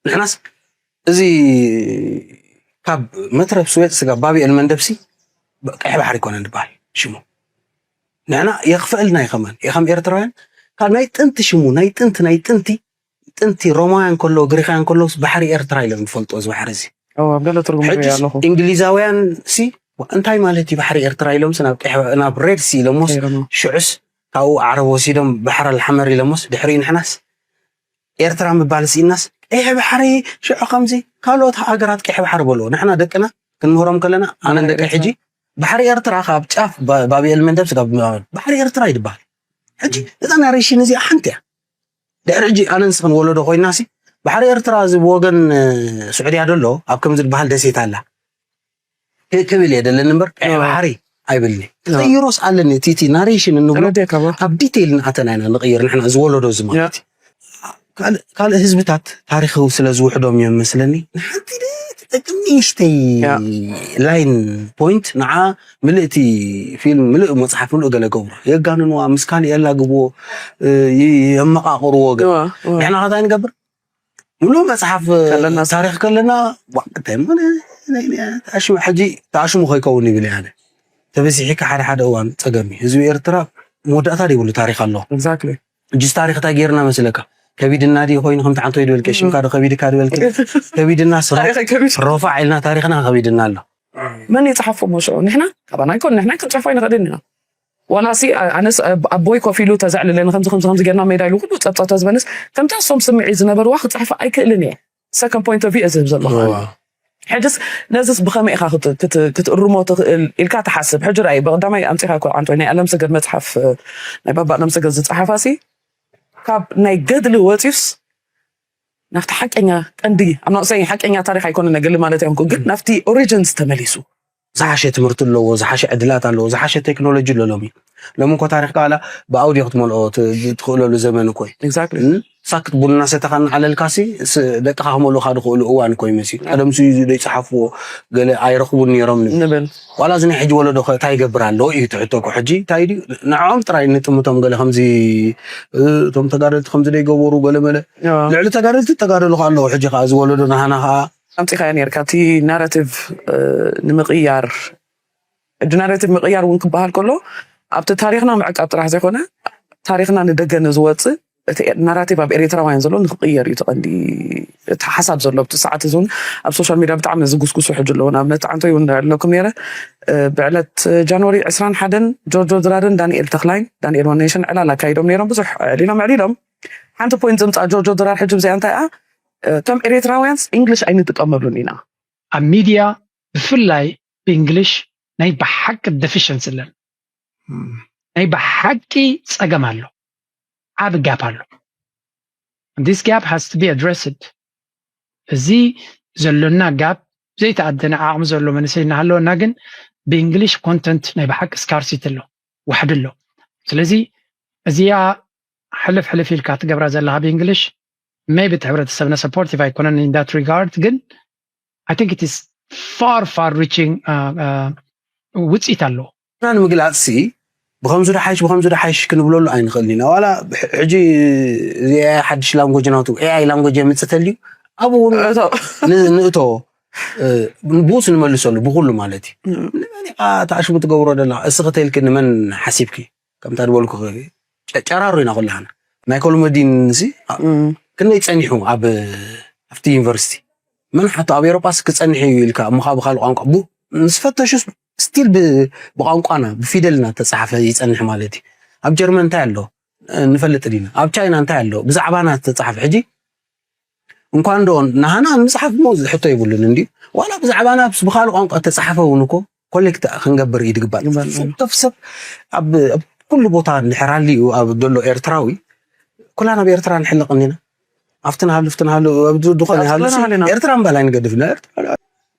ንሕናስ እዚ ካብ መትረብ ስዌጽ ስጋብ ባብ ኤልመንደብሲ ቀይሕ ባሕሪ ኣይኮነን ዝበሃል ሽሙ። ንሕና የኽፍአልና እዩ ከማን። ከም ኤርትራውያን ካብ ናይ ጥንቲ ሽሙ፣ ናይ ጥንቲ፣ ናይ ጥንቲ፣ ጥንቲ ሮማውያን ከለዉ፣ ግሪኻውያን ከለዉስ ባሕሪ ኤርትራ ኢሎም ዝፈልጥዎ እዚ ባሕሪ እዚ። ኣብ ገለ ትርጉም ሪኣ ሕጂስ ኣለኹ። እንግሊዛውያን ሲ እንታይ ማለት እዩ ባሕሪ ኤርትራ ኢሎምስ ናብ ቀይሕ ናብ ሬድ ሲ ኢሎሞስ ከይሮም። ሽዑስ ካብኡ ዓረብ ወሲዶም ባሕር ኣልሓመር ኢሎሞስ ድሕሪኡ ንሕናስ ኤርትራ ምባል ስኢናስ ቀይሕ ባሕሪ ሽዑ ከምዚ ካልኦት ሃገራት ቀይሕ ባሕሪ በልዎ። ንሕና ደቅና ክንምህሮም ከለና ኣነ ደቂ ሕጂ ባሕሪ ኤርትራ ካብ ጫፍ ባ- ባብኤል መንደብ ስጋብ ባሕሪ ኤርትራ ይድበሃል። ሕጂ እዛ ናሬሽን እዚኣ ሓንቲ እያ። ድሕሪ ሕጂ ኣነ ንስኽን ወለዶ ኮይና ሲ ባሕሪ ኤርትራ እዚ ብወገን እ፣ ስዑድያ ደሎ ኣብ ከምዚ ዝበሃል ደሴት ኣላ ክ- ክብል እየ ደለኒ እምበር ቀይ ባሕሪ ኣይብልኒ። ክቕይሮስ ኣለኒ እቲ እቲ ናሬሽን እንብሎ ረድኤካ ባ ኣብ ዲቴይል ንኣተና ኢና ንቕይር ንሕና እዚ ወለዶ እዚ ማለት እዩ። ካልእ- ካልእ ህዝብታት ታሪክ ስለ ዝውሕዶም እዮም መስለኒ ንሓንቲ ትጠቅም ንእሽተይ ያ። ላይን ፖይንት ንዓ ምልእቲ ፊልም ምልእ መፅሓፍ ምልእ ገለ ገብሩ የጋንንዋ ምስ ካልእ የላግብዎ እ፣ ይ- የመቃቅርዎ ገ እዋ፣ እዋ። ንሕና ከታይ ንገብር ሙሉ መፅሓፍ ከለና ታሪክ ከለና ዋ፣ እንታይ ማለት ናይ- ናይ- ተኣሽሙ ሕጂ ተኣሽሙ ከይከውን ይብል ያለ ተበዚሒካ ሓደ ሓደ እዋን ፀገም እዩ ህዝቢ ኤርትራ መወዳእታ ዘይብሉ ታሪክ ኣለዎ ኤግዛክትሊ እጅስ ታሪክ እንታይ ገይርና መስለካ ከቢድና ድዩ ኮይኑ ከምቲ ዓንቶ ይድበልከ ሽምካ ዶ ከቢድካ ድበልከ ከቢድና ስሮ ታሪኸ ከቢድ ሮፋዕ ኢልና ታሪክና ከቢድና ኣሎ መን ይፅሓፎ እሞ ሽዑ ንሕና ካባና ይኮን ንሕና ክንፅሕፎ ኣይንኽእልን ኢና ዋላ ሲ ኣነስ ኣቦይ ኮፍ ኢሉ ተዘዕልለኒ ከምዚ ከምዚ ከምዚ ጌርና ሜዳ ኢሉ ኩሉ ፀብፀብ ተዝበንስ ከምታ እሶም ስምዒት ዝነበርዋ ክፅሕፋ ኣይክእልን እየ ሰከንድ ፖይንት ኦፍ ዩ ዝህብ ዘለኹ ሕጅስ ነዚስ ብኸመይ ኢኻ ክት- ክት- ክትእርሞ ትኽእል ኢልካ ትሓስብ ሕጂ ራእይ ብቐዳማይ ኣምፂኻ እኮ ዓንቶይ ናይ ኣለም ሰገድ መፅሓፍ እ፣ ናይ ባባ ኣለም ሰገድ ዝፀሓፋ ሲ ካብ ናይ ገድሊ ወፂኡስ ናብቲ ሓቀኛ ቀንዲ ኣብ ናቕሰይ ሓቀኛ ታሪክ ኣይኮነ ናይ ገድሊ ማለት ኣይኮንኩ ግን ናብቲ ኦሪጅንስ ተመሊሱ ዝሓሸ ትምህርቲ ኣለዎ ዝሓሸ ዕድላት ኣለዎ ዝሓሸ ቴክኖሎጂ ኣሎ ሎሚ ሎሚ እኮ ታሪክ ካላ ብኣውዲዮ ክትመልኦ ት- ትኽእለሉ ዘመን እኮ እዩ ኤግዛክትሊ ም? ሳክት ቡና ሰተኻ እናዓለልካሲ ስ- ደቅኻ ክመልኡኻ ዝኽእሉ እዋን እኮ ይመሲ ቀደም ሲ ዘይፀሓፍዎ ገለ ኣይረኽቡን ነይሮም ንብል ንብል ዋላ እዚ ናይ ሕጂ ወለዶ ኸ እንታይ ይገብር ኣለዎ እዩ ትሕቶ እኮ ሕጂ እንታይ ድዩ ንዕኦም ጥራይ ንጥምቶም ገለ ከምዚ እ፣ እቶም ተጋደልቲ ከምዚ ዘይገበሩ ገለ መለ ያ። ልዕሊ ተጋደልቲ ተጋደሉ ከ ኣለዉ ሕጂ ከዓ እዚ ወለዶ ናሃና ከዓ ኣምፂኻዮ ነርካ እቲ ናራቲቭ ንምቅያር ሕጂ ናራቲቭ ምቅያር እውን ክበሃል ከሎ ኣብቲ ታሪክና ምዕቃብ ጥራሕ ዘይኮነ ታሪክና ንደገ ንዝወፅእ እቲ ናራቲቭ ኣብ ኤርትራውያን ዘሎ ንክቅየር እዩ ተቐንዲ እቲ ሓሳብ ዘሎ ኣብቲ ሰዓት እዚ እውን ኣብ ሶሻል ሚድያ ብጣዕሚ ዝጉስጉሱ ሕጂ ኣለዎ ንኣብነት ዓንቶ እውን ኣለኩም ነረ ብዕለት ጃንዋሪ ዕስራን ሓደን ጆርጆ ድራርን ዳንኤል ተክላይን ዳንኤል ዋን ኔሽን ዕላል ኣካይዶም ነይሮም ብዙሕ ዕሊሎም ዕሊሎም ሓንቲ ፖይንት ዝምፃ ጆርጆ ድራር ሕጂ ብዚኣ እንታይ እያ ከም ኤርትራውያንስ ኢንግሊሽ ኣይንጥቀመሉን ኢና ኣብ ሚድያ ብፍላይ ብእንግሊሽ ናይ ብሓቂ ደፊሸንስ ኣለን ናይ ብሓቂ ፀገም ኣሎ ዓብ ጋፕ ኣሎ this gap has to be addressed እዚ ዘሎና ጋፕ ዘይተኣደነ ዓቕሚ ዘሎ መንእሰይ እናሃለወና ግን ብእንግሊሽ ኮንተንት ናይ ብሓቂ ስካርሲቲ ኣሎ ዋሕዲ ኣሎ ስለዚ እዚኣ ሕልፍ ሕልፍ ኢልካ ትገብራ ዘለኻ ብእንግሊሽ maybe እቲ ሕብረተሰብና supportive ኣይኮነን in that regard ግን I think it is far far reaching ውፅኢት ኣለዎ ና ንምግላፅ ሲ ብከምዚ ዶ ሓይሽ ብከምዚ ዶ ሓይሽ ክንብለሉ ኣይንኽእል ኢና ዋላ ሕጂ እዚ ሓድሽ ላንጎጅ ናቱ ኤኣይ ላንጎጅ የምፅእ ተልዩ ኣብኡ እውን ንእቶ ብኡስ ንመልሰሉ ብኩሉ ማለት እዩ ንመን ኢኻ ተኣሽሙ ትገብሮ ደላ እስኺ ተልኪ ንመን ሓሲብኪ ከምታ ዝበልኩ ጨራሩ ኢና ኩላህና ናይ ኮልመዲን ሲ ክንደይ ፀኒሑ ኣብ ኣብቲ ዩኒቨርሲቲ መን ሓቶ ኣብ ኤሮጳስ ክፀንሕ እዩ ኢልካ እሞ ካብ ካልእ ቋንቋ ቡ ንስፈተሹስ ስቲል ብቋንቋና ብፊደልና ተፃሓፈ ይፀንሕ ማለት እዩ ኣብ ጀርመን እንታይ ኣሎ ንፈልጥ ዲና ኣብ ቻይና እንታይ ኣሎ ብዛዕባና ተፃሓፈ ሕጂ እንኳን ዶ ናሃና ንምፅሓፍ ሞ ሕቶ ይብሉን እንዲ ዋላ ብዛዕባና ብካልእ ቋንቋ ተፃሓፈ እውን እኮ ኮሌክት ክንገብር እዩ ዝግባእ ሰብ ሰብ ኣብ ኩሉ ቦታ እንድሕር ሃልዩ ኣብ ዘሎ ኤርትራዊ ኩላና ኣብ ኤርትራ ንሕለቕ እኒና ኣብቲ ንሃሉ ፍቲ ንሃሉ ድኾነ ይሃሉ ኤርትራ ምባል ኣይንገድፍ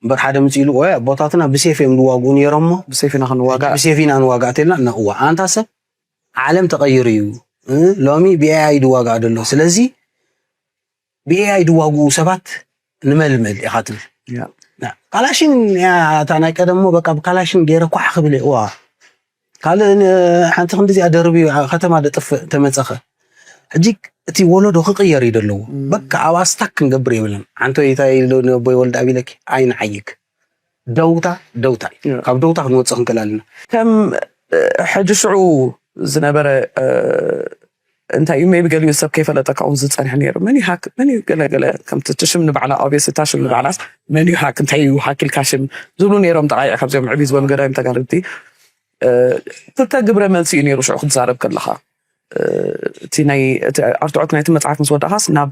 እምበር ሓደ ምፅ ኢሉ ወይ ኣቦታትና ብሴፍ እዮም ዝዋግኡ ነይሮሞ ብሴፍ ኢና ክንዋጋእ ብሴፍ ኢና ንዋጋእ ተልና ነእዋ ኣንታ ሰብ ዓለም ተቐይሩ እዩ ሎሚ ብኤኣይ ድዋጋእ ደሎ ስለዚ ብኤኣይ ድዋግኡ ሰባት ንመልመል ኢኻ ትብል ካላሽን እታ ናይ ቀደሞ በቃ ብካላሽን ገይረ ኳሕ ክብል እዋ ካልእ ሓንቲ ክንዲዚኣ ደርቢ ከተማ ደጥፍእ ተመፀኸ ሕጂ እቲ ወለዶ ክቕየር እዩ ዘለዎ። በቃ ኣብ ኣስታክ ክንገብር የብለን። ሓንቲ ወይ እንታይ ኢሉ ንቦይ ወልደ ኣብ ኢለኪ ኣይንዓይክ። ደውታ ደውታ እዩ። ካብ ደውታ ክንወፅእ ክንክእል ኣለና። ከም ሕጂ ሽዑ ዝነበረ እንታይ እዩ maybe ገሊኡ ሰብ ከይፈለጠካ እውን ዝፀንሐ ነይሩ። መን ይሃክ መን እዩ ገለ ገለ ከምቲ እቲ ሽም ንባዕላ obviously እታ ሽም ንባዕላስ መን እዩ ሃክ እንታይ እዩ ሃክ ኢልካ ሽም ዝብሉ ነይሮም። ጠቃይዕ ካብዚኦም ዕብይ ዝበሉ ገዳይም ተጋደልቲ ክልተ ግብረ መልሲ እዩ ነይሩ ሽዑ ክትዛረብ ከለካ እቲ ናይ ኣርትዖት ናይቲ መፅሓፍ ምስ ወዳእካስ ናብ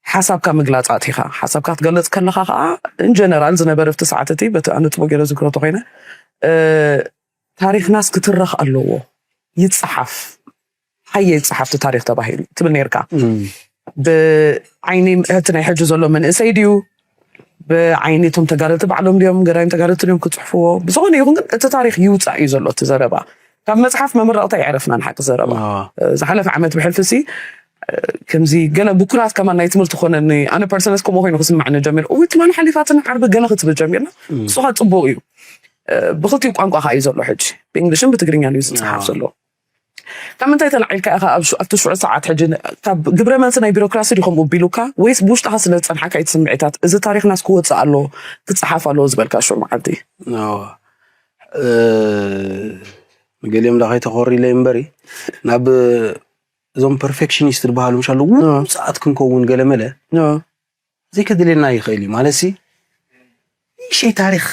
ሓሳብካ ምግላፅ ኣእቲኻ ሓሳብካ ክትገልፅ ከለኻ ከዓ in general ዝነበረ ኣብቲ ሰዓት እቲ በቲ ኣነ ፅቡቅ ገይረ ዝግሮ ተኮይነ ታሪክናስ ክትረኽ ኣለዎ ይፅሓፍ ሓየ ይፅሓፍቲ ታሪክ ተባሂሉ ትብል ነርካ ብዓይኒ እቲ ናይ ሕጂ ዘሎ መንእሰይ ድዩ ብዓይኒ እቶም ተጋደልቲ ባዕሎም ድዮም ገዳይም ተጋደልቲ ድዮም ክፅሕፍዎ ብዝኾነ ይኹን ግን እቲ ታሪክ ይውፃእ እዩ ዘሎ እቲ ዘረባ ካብ መፅሓፍ መምረቕታ ይዕረፍና ንሓቂ ዘረባ ዝሓለፈ ዓመት ብሕልፊ ሲ ከምዚ ገለ ብኩራት ከማን ናይ ትምህርቲ ኮነኒ ኣነ ፐርሰነስ ከምኡ ኮይኑ ክስማዕኒ ጀሚሩ እዊ ትማን ሓሊፋትና ዓርቢ ገለ ክትብል ጀሚርና ንሱ ከዓ ፅቡቅ እዩ ብክልቲኡ ቋንቋ ከዓ እዩ ዘሎ ሕጂ ብእንግሊሽን ብትግርኛን እዩ ዝፅሓፍ ዘሎ ካብ ምንታይ ተላዒልካ ኢኻ ኣብቲ ሽዑ ሰዓት ሕጂ ካብ ግብረ መልሲ ናይ ቢሮክራሲ ድዩ ከምኡ ቢሉካ ወይስ ብውሽጥኻ ስለ ዝፀንሓካ እቲ ስምዒታት እዚ ታሪክናስ ክወፅእ ኣለዎ ክፀሓፍ ኣለዎ ዝበልካ ሽዑ መዓልቲ ገሊኦም ዳ ከይተኾሪለ እምበሪ ናብ እዞም perfectionist ዝበሃሉ ምሻሉ ውፅኣት ክንከውን ገለመለ ዘይከድልየና ይኽእል እዩ ማለት ሲ ንእሽተይ ታሪክ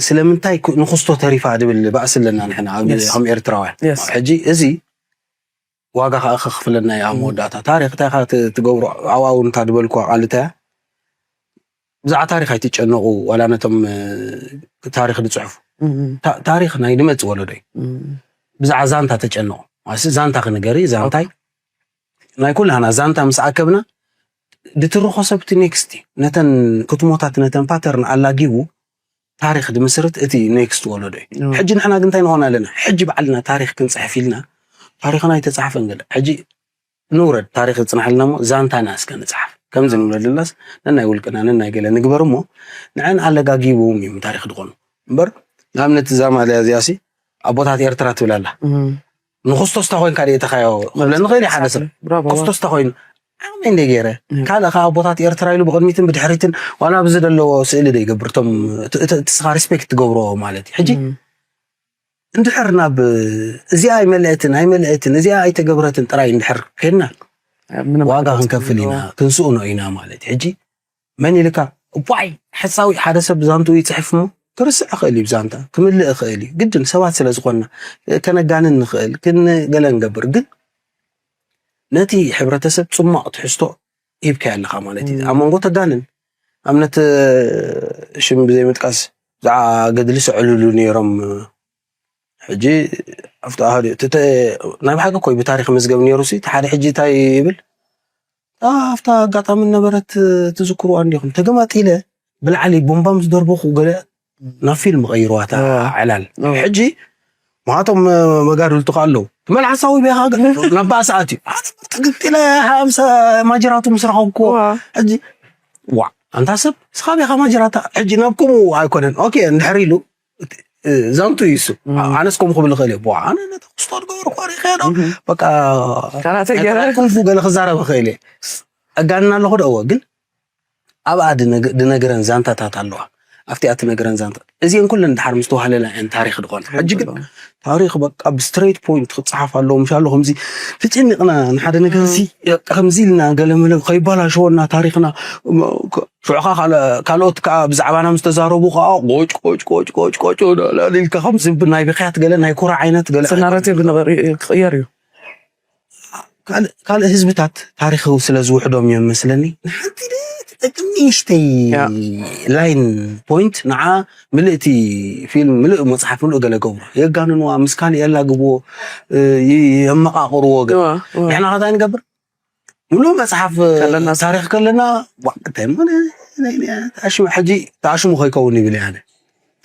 ስለምንታይ ንክስቶ ተሪፋ ድብል ባእሲ ኣለና ንሕና ከም ኤርትራውያን ሕጂ እዚ ዋጋ ከዓ ከክፍለና እዩ ኣብ መወዳእታ ታሪክ እንታይ ትገብሮ ኣብኣውን እታ ዝበልኩዋ ቃል እንታይ ብዛዕባ ታሪክ ኣይትጨነቁ ዋላ ነቶም ታሪክ ዝፅሕፉ ታሪክ ናይ ድመፅ ወለዶ እዩ ብዛዕባ ዛንታ ተጨነቁ ዛንታ ክንገሪ ዛንታይ ናይ ኩላና ዛንታ ምስ ኣከብና ድትርኾ ሰብቲ ኔክስት እዩ ነተን ክትሞታት ነተን ፓተርን ኣላጊቡ ታሪክ ድምስርት እቲ ኔክስት ወለዶ እዩ ሕጂ ንሕና ግንታይ ንኾን ኣለና ሕጂ ባዕልና ታሪክ ክንፅሕፍ ኢልና ታሪክና ኣይተፃሕፈን ገለ ሕጂ ንውረድ ታሪክ ዝፅናሕልና ሞ ዛንታና እስከ ንፅሓፍ ከምዚ ንብለልናስ ነናይ ውልቅና ነናይ ገለ ንግበር እሞ ንዐን ኣለጋጊቦም እዮም ታሪክ ድኾኑ እምበር ንኣብነት እዛ ማልያ እዚኣሲ ኣቦታት ኤርትራ ትብል ኣላ ንክስቶስ እንታይ ኮይንካ ድየ ተኻዮ ክብለኒ ክእል ሓደ ሰብ ክስቶስ እንታይ ኮይኑ ዓቕመይ እንደ ገይረ ካልእ ካብ ኣቦታት ኤርትራ ኢሉ ብቅድሚትን ብድሕሪትን ዋላ ኣብዚ ዘለዎ ስእሊ ዶ ይገብር እቶም እቲ ስኻ ሪስፔክት ትገብሮ ማለት እዩ ሕጂ እንድሕር ናብ እዚኣ ኣይመልአትን ኣይመልአትን እዚኣ ኣይተገብረትን ጥራይ እንድሕር ከድና ዋጋ ክንከፍል ኢና ክንስእኖ ኢና ማለት እዩ ሕጂ መን ኢልካ ዋይ ሓሳዊ ሓደ ሰብ ዛንትኡ ይፅሕፍ ሞ ክርስዕ ይኽእል እዩ ብዛንታ ክምልእ ይኽእል እዩ ግድን ሰባት ስለ ዝኾንና ከነጋንን ንኽእል ክንገለ ንገብር ግን ነቲ ሕብረተሰብ ፅማቕ ትሕዝቶ ሂብካዮ ኣለኻ ማለት እዩ ኣብ መንጎ ተጋንን ኣብነት ሽም ብዘይ ምጥቃስ ብዛዕባ ገድሊ ሰዕልሉ ነይሮም ሕጂ ኣብቲ ኣሃዱ ናይ ብሓቂ ኮይ ብታሪክ መዝገብ ነይሩ ሲ እቲ ሓደ ሕጂ እንታይ ይብል ኣብታ ኣጋጣሚ ነበረት ትዝክርዋ እንዲኹም ተገማጢለ ብላዕሊ ቦምባ ምስ ደርበኹ ገለ ናብ ፊልም ቀይርዋ እታ ዕላል ሕጂ ማቶም መጋድልቱ ከ ኣለዉ ትመል ሓሳዊ ቤኻ ናብ ባእሲ ኣትዩ ኣነ ጥግጢለ ሃምሳ ማጅራቱ ምስ ረኸብክዎ ሕጂ ዋ ኣንታ ሰብ ስኻ ቤኻ ማጅራታ ሕጂ ናብ ከምኡ ኣይኮነን ኦኬ እንድሕር ኢሉ ዛንቱ እዩ እሱ ኣነስ ከምኡ ክብል እኽእል እየ ኣነ ነቲ ክስቶ ዝገበርኩ ሪኸ ዶ በቃ ካራተ ገይረ። ኣይኮነ ኩንፉ ገለ ክዛረብ እኽእል እየ ኣጋንና ኣለኹ ዶ እወ ግን ኣብኣ ድነግ- ድነግረን ዛንታታት ኣለዋ ኣብቲኣ ትነግረን ዛንታ እዚአን ኩለን ድሓር ምስ ተዋህለላ እየን ታሪክ ዝኾነ ሕጂ ግን ታሪክ በቃ ብስትሬት ፖይንት ክፀሓፍ ኣለዎ ምሻሎ ከምዚ ተጨኒቕና ንሓደ ነገር እዚ በቃ ከምዚ ኢልና ገለመለ ከይባላሸወና ታሪክና ሽዑኻ ካልኦት ከዓ ብዛዕባና ምስ ተዛረቡ ከዓ ቆጭ ቆጭ ቆጭ ቆጭ ቆጭ ኢልካ ከምዚ ናይ ብክያት ገለ ናይ ኩራ ዓይነት ገለ እቲ ናራቲቭ ነገር ክቕየር እዩ ካልእ ህዝብታት ታሪክ ስለ ዝውሕዶም እዮም መስለኒ ንሓንቲ ትጠቅም ንእሽተይ ላይን ፖይንት ንዓ ምልእቲ ፊልም ምልእ መፅሓፍ ምልእ ገለ ገብሮ የጋንንዋ ምስ ካልእ የላግብዎ የመቃቅርዎ ገ ንሕና ከታይ ንገብር ሙሉእ መፅሓፍ ከለና ታሪክ ከለና ዋ እንታይ ሞ ናይ- ናይ- ናይ- ተኣሽሙ ሕጂ ተኣሽሙ ከይከውን ይብል እየ ኣነ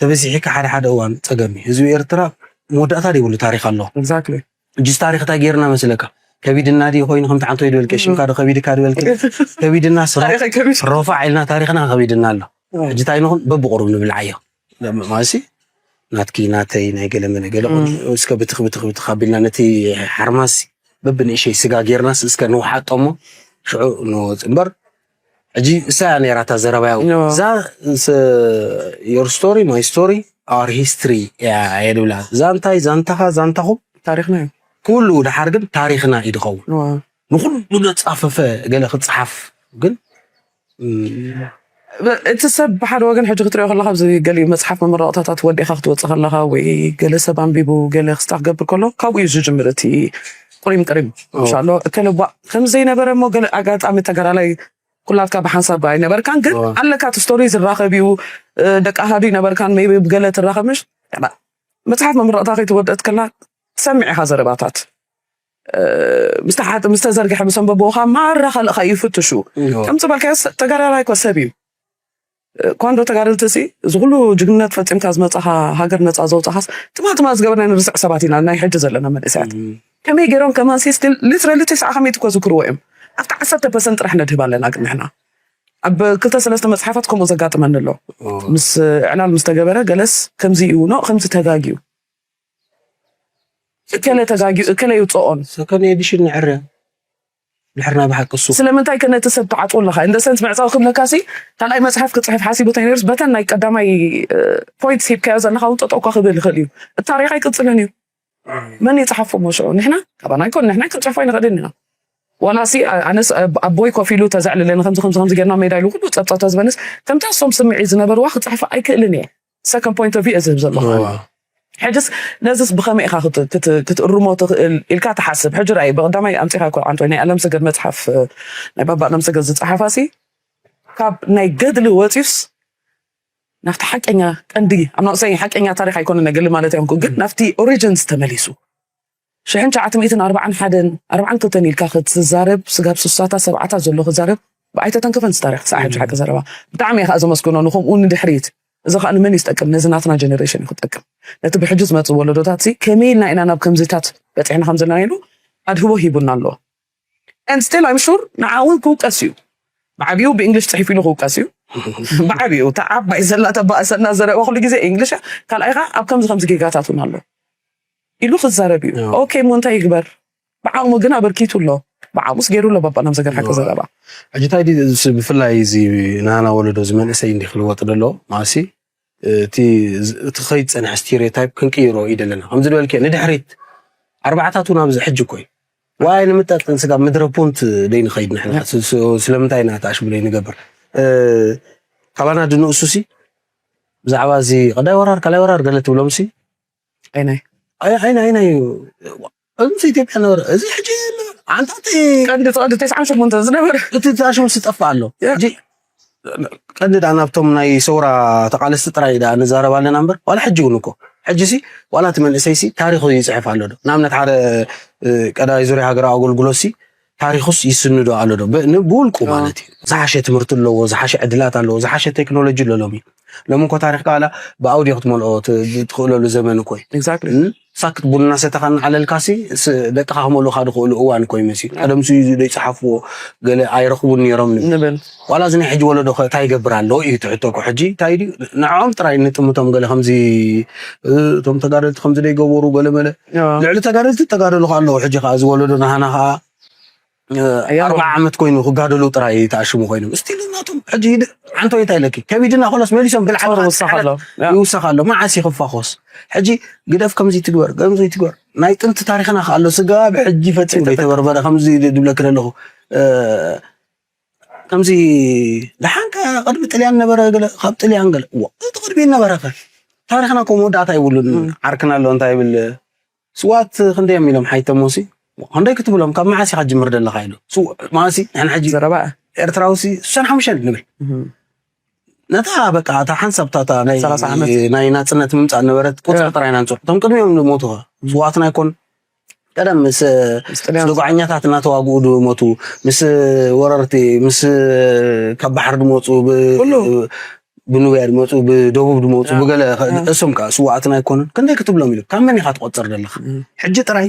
ተበዚሒካ ሓደ ሓደ እዋን ፀገም እዩ ህዝቢ ኤርትራ መወዳእታ ዘይብሉ ታሪክ ኣለዎ exactly ሕጂስ ታሪክ እንታይ ገይርና መስለካ ከቢድና ድዩ ኮይኑ ከምቲ ዓንቶ ይድበልከ ሽምካ ዶ ከቢድካ ድበልከ ከቢድና ስረ ታሪኸይ ከቢድ ሮፋዕ ኢልና ታሪክና ከቢድና ኣሎ ሕጂ እንታይ ንኹን በብቁሩብ ንብል ዓዮ ማለትሲ ናትኪ ናተይ ናይ ገለ መለ ገለ እስከ ብትኽ ብትኽ ብትኽ ኣቢልና ነቲ ሓርማሲ በብንእሸይ ስጋ ጌርናስ እስከ ንውሓጦ እሞ ሽዑ ንወፅ እምበር ሕጂ እሳ እያ ነይራ እታ ዘረባ ያው እዛ your story my story our history እያ እየ ድብላ እዛ እንታይ ዛንታኻ ዛንታኹም ታሪክና እዩ ክውልኡ ድሓር ግን ታሪክና እዩ ድኸውን እዋ። ንኩሉ ዘፃፈፈ ገለ ክፀሓፍ ግን እም፣ እቲ ሰብ ብሓደ ወገን ሕጂ ክትሪኦ ከለካ ኣብዚ ገሊኡ መፅሓፍ መመረቕታታት ወዲእካ ክትወፅእ ከለካ ወይ ገለ ሰብ ኣንቢቡ ገለ ክስታ ክገብር ከሎ ካብኡ እዩ ዝጅምር እቲ ቁሪም ቅሪም ሻሎ እከለቧ ከም ዘይነበረ እሞ ገለ ኣጋጣሚ ተጋዳላይ ኩላትካ ብሓንሳብ ኣይነበርካን ግን ኣለካ እቲ ስቶሪ ዝራኸብ እዩ ደቂ ኣሃዱ ይነበርካን ቢ ብገለ ትራኸብ ምሽ መፅሓፍ መምረቕታ ከይትወደት ከላ ትሰምዕ ኢኻ ዘረባታት ምስ ተሓተ ምስ ተዘርግሐ ምስ ኣንበብዎ ከዓ ማራ ካልእ ከዓ ይፍትሹ ከምዚ በልካዮ ተጋዳላይ እኮ ሰብ እዩ ኳንዶ ተጋደልቲ ሲ እዚ ኩሉ ጅግንነት ፈፂምካ ዝመፃኻ ሃገር ነፃ ዘውፃኻስ ትማ ትማ ዝገበርና ንርስዕ ሰባት ኢና ናይ ሕጂ ዘለና መንእሰያት ከመይ ገይሮም ከማን ሲ ስቲል ሊትራሊ ተስዓ ከመይ ትኮ ዝክርዎ እዮም ኣብቲ ዓሰርተ ፐርሰንት ጥራሕ ነድህብ ኣለና ግን ንሕና ኣብ ክልተ ሰለስተ መፅሓፋት ከምኡ ዘጋጥመኒ ኣሎ ምስ ዕላል ምስ ተገበረ ገለስ ከምዚ እዩ ኖ ከምዚ ተጋግዩ እከለ ተጋግዩ እከለ ይውፅኦን ሰከንድ ኤዲሽን ንዕረ ድሕርና ብሓቂ እሱ ስለምንታይ ከ ነቲ ሰብ ትዓፅዎ ኣለካ እንደ ሰንስ ምዕፃው ክብለካ ሲ ካልኣይ መፅሓፍ ክፅሕፍ ሓሲቡ እንታይ ነርስ በተን ናይ ቀዳማይ ፖይንት ሂብካዮ ዘለካ እውን ጠጠውካ ክብል ይኽእል እዩ እቲ ታሪክ ኣይቅፅልን እዩ መን ይፅሓፎ እሞ ሽዑ ንሕና ካባና ይኮን ንሕና ክንፅሕፎ ኣይንኽእልን ኢና ዋላ ሲ ኣነስ ኣቦይ ኮፍ ኢሉ ተዘዕልለኒ ከምዚ ከምዚ ከምዚ ጌርና ሜዳ ኢሉ ኩሉ ፀብፀብ ተዝበንስ ከምታ እሶም ስምዒት ዝነበርዋ ክፅሕፍ ኣይክእልን እየ ሰከንድ ፖይንት ኦፍ ቪው ዝህብ ዘለኹ ሕጅስ ነዚስ ብኸመይ ኢኻ ክትእርሞ ትኽእል ኢልካ ትሓስብ ሕጂ ርኣይ ብቐዳማይ ኣምፂኻ እኮ ዓንቶይ ናይ ኣለምሰገድ መፅሓፍ ናይ ባባ ኣለምሰገድ ዝፀሓፋ ሲ ካብ ናይ ገድሊ ወፂኡስ ናብቲ ሓቀኛ ቀንዲ ኣብ ናቕሰይ ሓቀኛ ታሪክ ኣይኮነ ነገሊ ማለት እዮም ግን ናብቲ ኦሪጅንስ ተመሊሱ ሽሕን ትሽዓተ ሚእትን ኣርባዓን ሓደን ኣርባዓን ክልተን ኢልካ ክትዛረብ ስጋብ ስሳታት ሰብዓታት ዘሎ ክዛረብ ብኣይተተንክፈን ታሪክ ክሳዕ ሕጂ ሓቂ ዘረባ ብጣዕሚ እየ ከዓ ዘመስግኖ ንከምኡ ንድሕሪት እዚ ከዓ ንመን እዩ ዝጠቅም ነዚ ናትና ጀነሬሽን እዩ ክጠቅም ነቲ ብሕጂ ዝመፅእ ወለዶታት ሲ ከመይ ኢልና ኢና ናብ ከምዚታት በፂሕና ከም ዘለና ኢሉ ኣድህቦ ሂቡና ኣሎ and still I'm sure ንዓ እውን ክውቀስ እዩ ብዓብኡ ብእንግሊሽ ፅሒፍ ኢሉ ክውቀስ እዩ ብዓብኡ እታ ዓባይ ዘላ ተባእሰና ዘረባ ኩሉ ግዜ እንግሊሽ ካልኣይ ከዓ ኣብ ከምዚ ከምዚ ጌጋታት እውን ኣሎ ኢሉ ክዛረብ እዩ ኦኬ እሞ እንታይ ይግበር ብዓቕሙ ግን ኣበርኪቱ ኣሎ ብዓቕሙስ ገይሩ ኣሎ ባባ ናብ ዘገር ሓቂ ዘረባ ሕጂ እንታይ ድዩ እዚ ብፍላይ እዚ ናና ወለዶ እዚ መንእሰይ እንዲ ክልወጥ ደሎ ማሲ እቲ እቲ ኸይድ ፀንሐ ስቴሪዮታይፕ ክንቅይሮ እዩ ደለና ከምዚ ዝበልከ ንድሕሪት ኣርባዕታት እውን ኣብዚ ሕጂ እኮ እዩ ዋይ ንምጠጥን ስጋ ምድረ ፑንት ደይ ንኸይድ ንሕና ስለምንታይ ኢና ተኣሽሙ ደይ ንገብር ካባና ድንእሱ ሲ ብዛዕባ እዚ ቀዳይ ወራር ካልኣይ ወራር ገለ ትብሎም ሲ ኣይናይ ኣይናይ ኣይናይ እዚ ኢትዮጵያ ነበረ እዚ ሕጂ ኣንታት ቀንዲ ቀንዲ ተስዓን ሸሞንተ ዝነበረ እቲ ተስዓን ሸሞንተ ዝጠፍእ ኣሎ ሕጂ ቀንዲ ዳ ናብቶም ናይ ሰውራ ተቃለስቲ ጥራይ ዳ ንዛረብ ኣለና እምበር ዋላ ሕጂ እውን እኮ ሕጂ ሲ ዋላ እቲ መንእሰይ ሲ ታሪክ ይፅሕፍ ኣሎ ዶ ንኣብነት ሓደ ቀዳማይ ዙርያ ሃገራዊ ኣገልግሎት ሲ ታሪኩስ ይስንዶ ኣሎ ዶ ብውልቁ ማለት እዩ ዝሓሸ ትምህርቲ ኣለዎ ዝሓሸ ዕድላት ኣለዎ ዝሓሸ ቴክኖሎጂ ኣሎ ሎሚ ሎሚ እኮ ታሪክ ካላ ብኣውዲዮ ክትመልኦ ትኽእለሉ ዘመን እኮ እዩ ሳክት ቡና ሰተኻ እናዓለልካሲ ደቅኻ ክመልኡኻ ድኽእሉ እዋን እኮ ይመሲ ቀደም ስዩ ዘይፀሓፍዎ ገለ ኣይረኽቡን ነይሮም ንብል ዋላ እዚ ናይ ሕጂ ወለዶ ከ እንታይ ይገብር ኣሎ እዩ ትሕቶ እኮ ሕጂ እንታይ ድዩ ንዕኦም ጥራይ ንጥምቶም ገለ ከምዚ እቶም ተጋደልቲ ከምዚ ዘይገበሩ ገለ መለ ልዕሊ ተጋደልቲ ተጋደሉ ከ ኣለዉ ሕጂ ከዓ እዚ ወለዶ ናሃና ከዓ ኣርባዓ ዓመት ኮይኑ ክጋደሉ ጥራይ ተኣሽሙ ኮይኖም ስቲል ናቶም ሕጂ ዓንቶ እንታይ ኢለኪ ከቢድና ኮሎስ መሊሶም ብልዓል ይውሰኽ ኣሎ መዓስ ይኽፋኾስ ሕጂ ግደፍ ከምዚ ትግበር ከምዚ ትግበር ናይ ጥንቲ ታሪክና ከኣሎ ስጋ ብሕጂ ፈፂሙ ዘይተበርበረ ከምዚ ድብለኪ ዘለኹ ከምዚ ደሓንካ ቅድሚ ጥልያን ነበረ ገለ ካብ ጥልያን ገለ እቲ ቅድሚ ነበረከ ታሪክና ከም መወዳእታ ይብሉን ዓርክና ኣሎ እንታይ ይብል ስዋት ክንደይ እዮም ኢሎም ሓይተሞ ሲ ክንደይ ክትብሎም ካብ መዓስ ኢኻ ጅምር ዘለኻ ኢሉ ማሲ ንሕና ሕጂ ዘረባ ኤርትራዊ ሲ ሱሳን ሓሙሽተን ንብል ነታ በቃ እታ ሓንሳብ ታታ ናይ ናይ ናጽነት ምምጻእ ነበረት ቁጽሪ ጥራይ ኢና ንጽሑ እቶም ቅድሚኦም ዝሞቱ ስዋትና ኣይኮን ቀደም ምስ ስደጓዓኛታት እናተዋግኡ ድሞቱ ምስ ወረርቲ ምስ ካብ ባሕር ድመፁ ብኑብያ ድመፁ ብደቡብ ድመፁ ብገለ እሶም ከዓ ስዋኣትና ኣይኮኑን ክንደይ ክትብሎም ኢሉ ካብ መን ኢካ ትቆፅር ዘለካ ሕጂ ጥራይ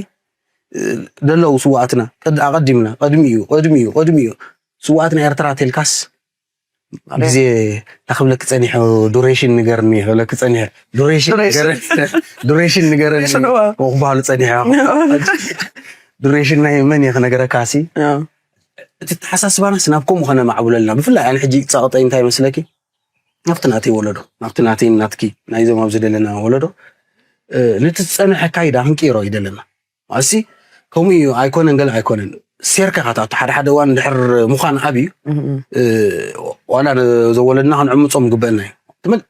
ደለው ስዋኣትና ኣቀዲምና ቀድሚ እዩ ቀድሚ እዩ ቀድሚ እዩ ስዋኣትና ኤርትራ ተልካስ ግዜ ታክብለክ ፀኒሑ ዱሬሽን ንገርኒ ክብለክ ፀኒሑ ዱሬሽን ንገርኒ ክበሃሉ ፀኒሑ ዱሬሽን ናይ መን እየ ክነገረካ ሲ እቲ ተሓሳስባናስ ናብ ከምኡ ከነማዕብለልና ብፍላይ ኣነ ሕጂ ፃቕጠይ እንታይ መስለኪ ናብቲ ናተይ ወለዶ ናብቲ ናተይ ናትኪ ናይዞም ኣብዚ ዘለና ወለዶ ነቲ ዝፀንሐ ካይዳ ክንቅይሮ ይደለና ኣሲ ከምኡ እዩ ኣይኮነን ገለ ኣይኮነን ሴርካ ካትኣቱ ሓደ ሓደ እዋን ድሕር ምዃን ዓብ እዩ ዋላ ዘወለድና ክንዕምፆም ግበአና እዩ ትብል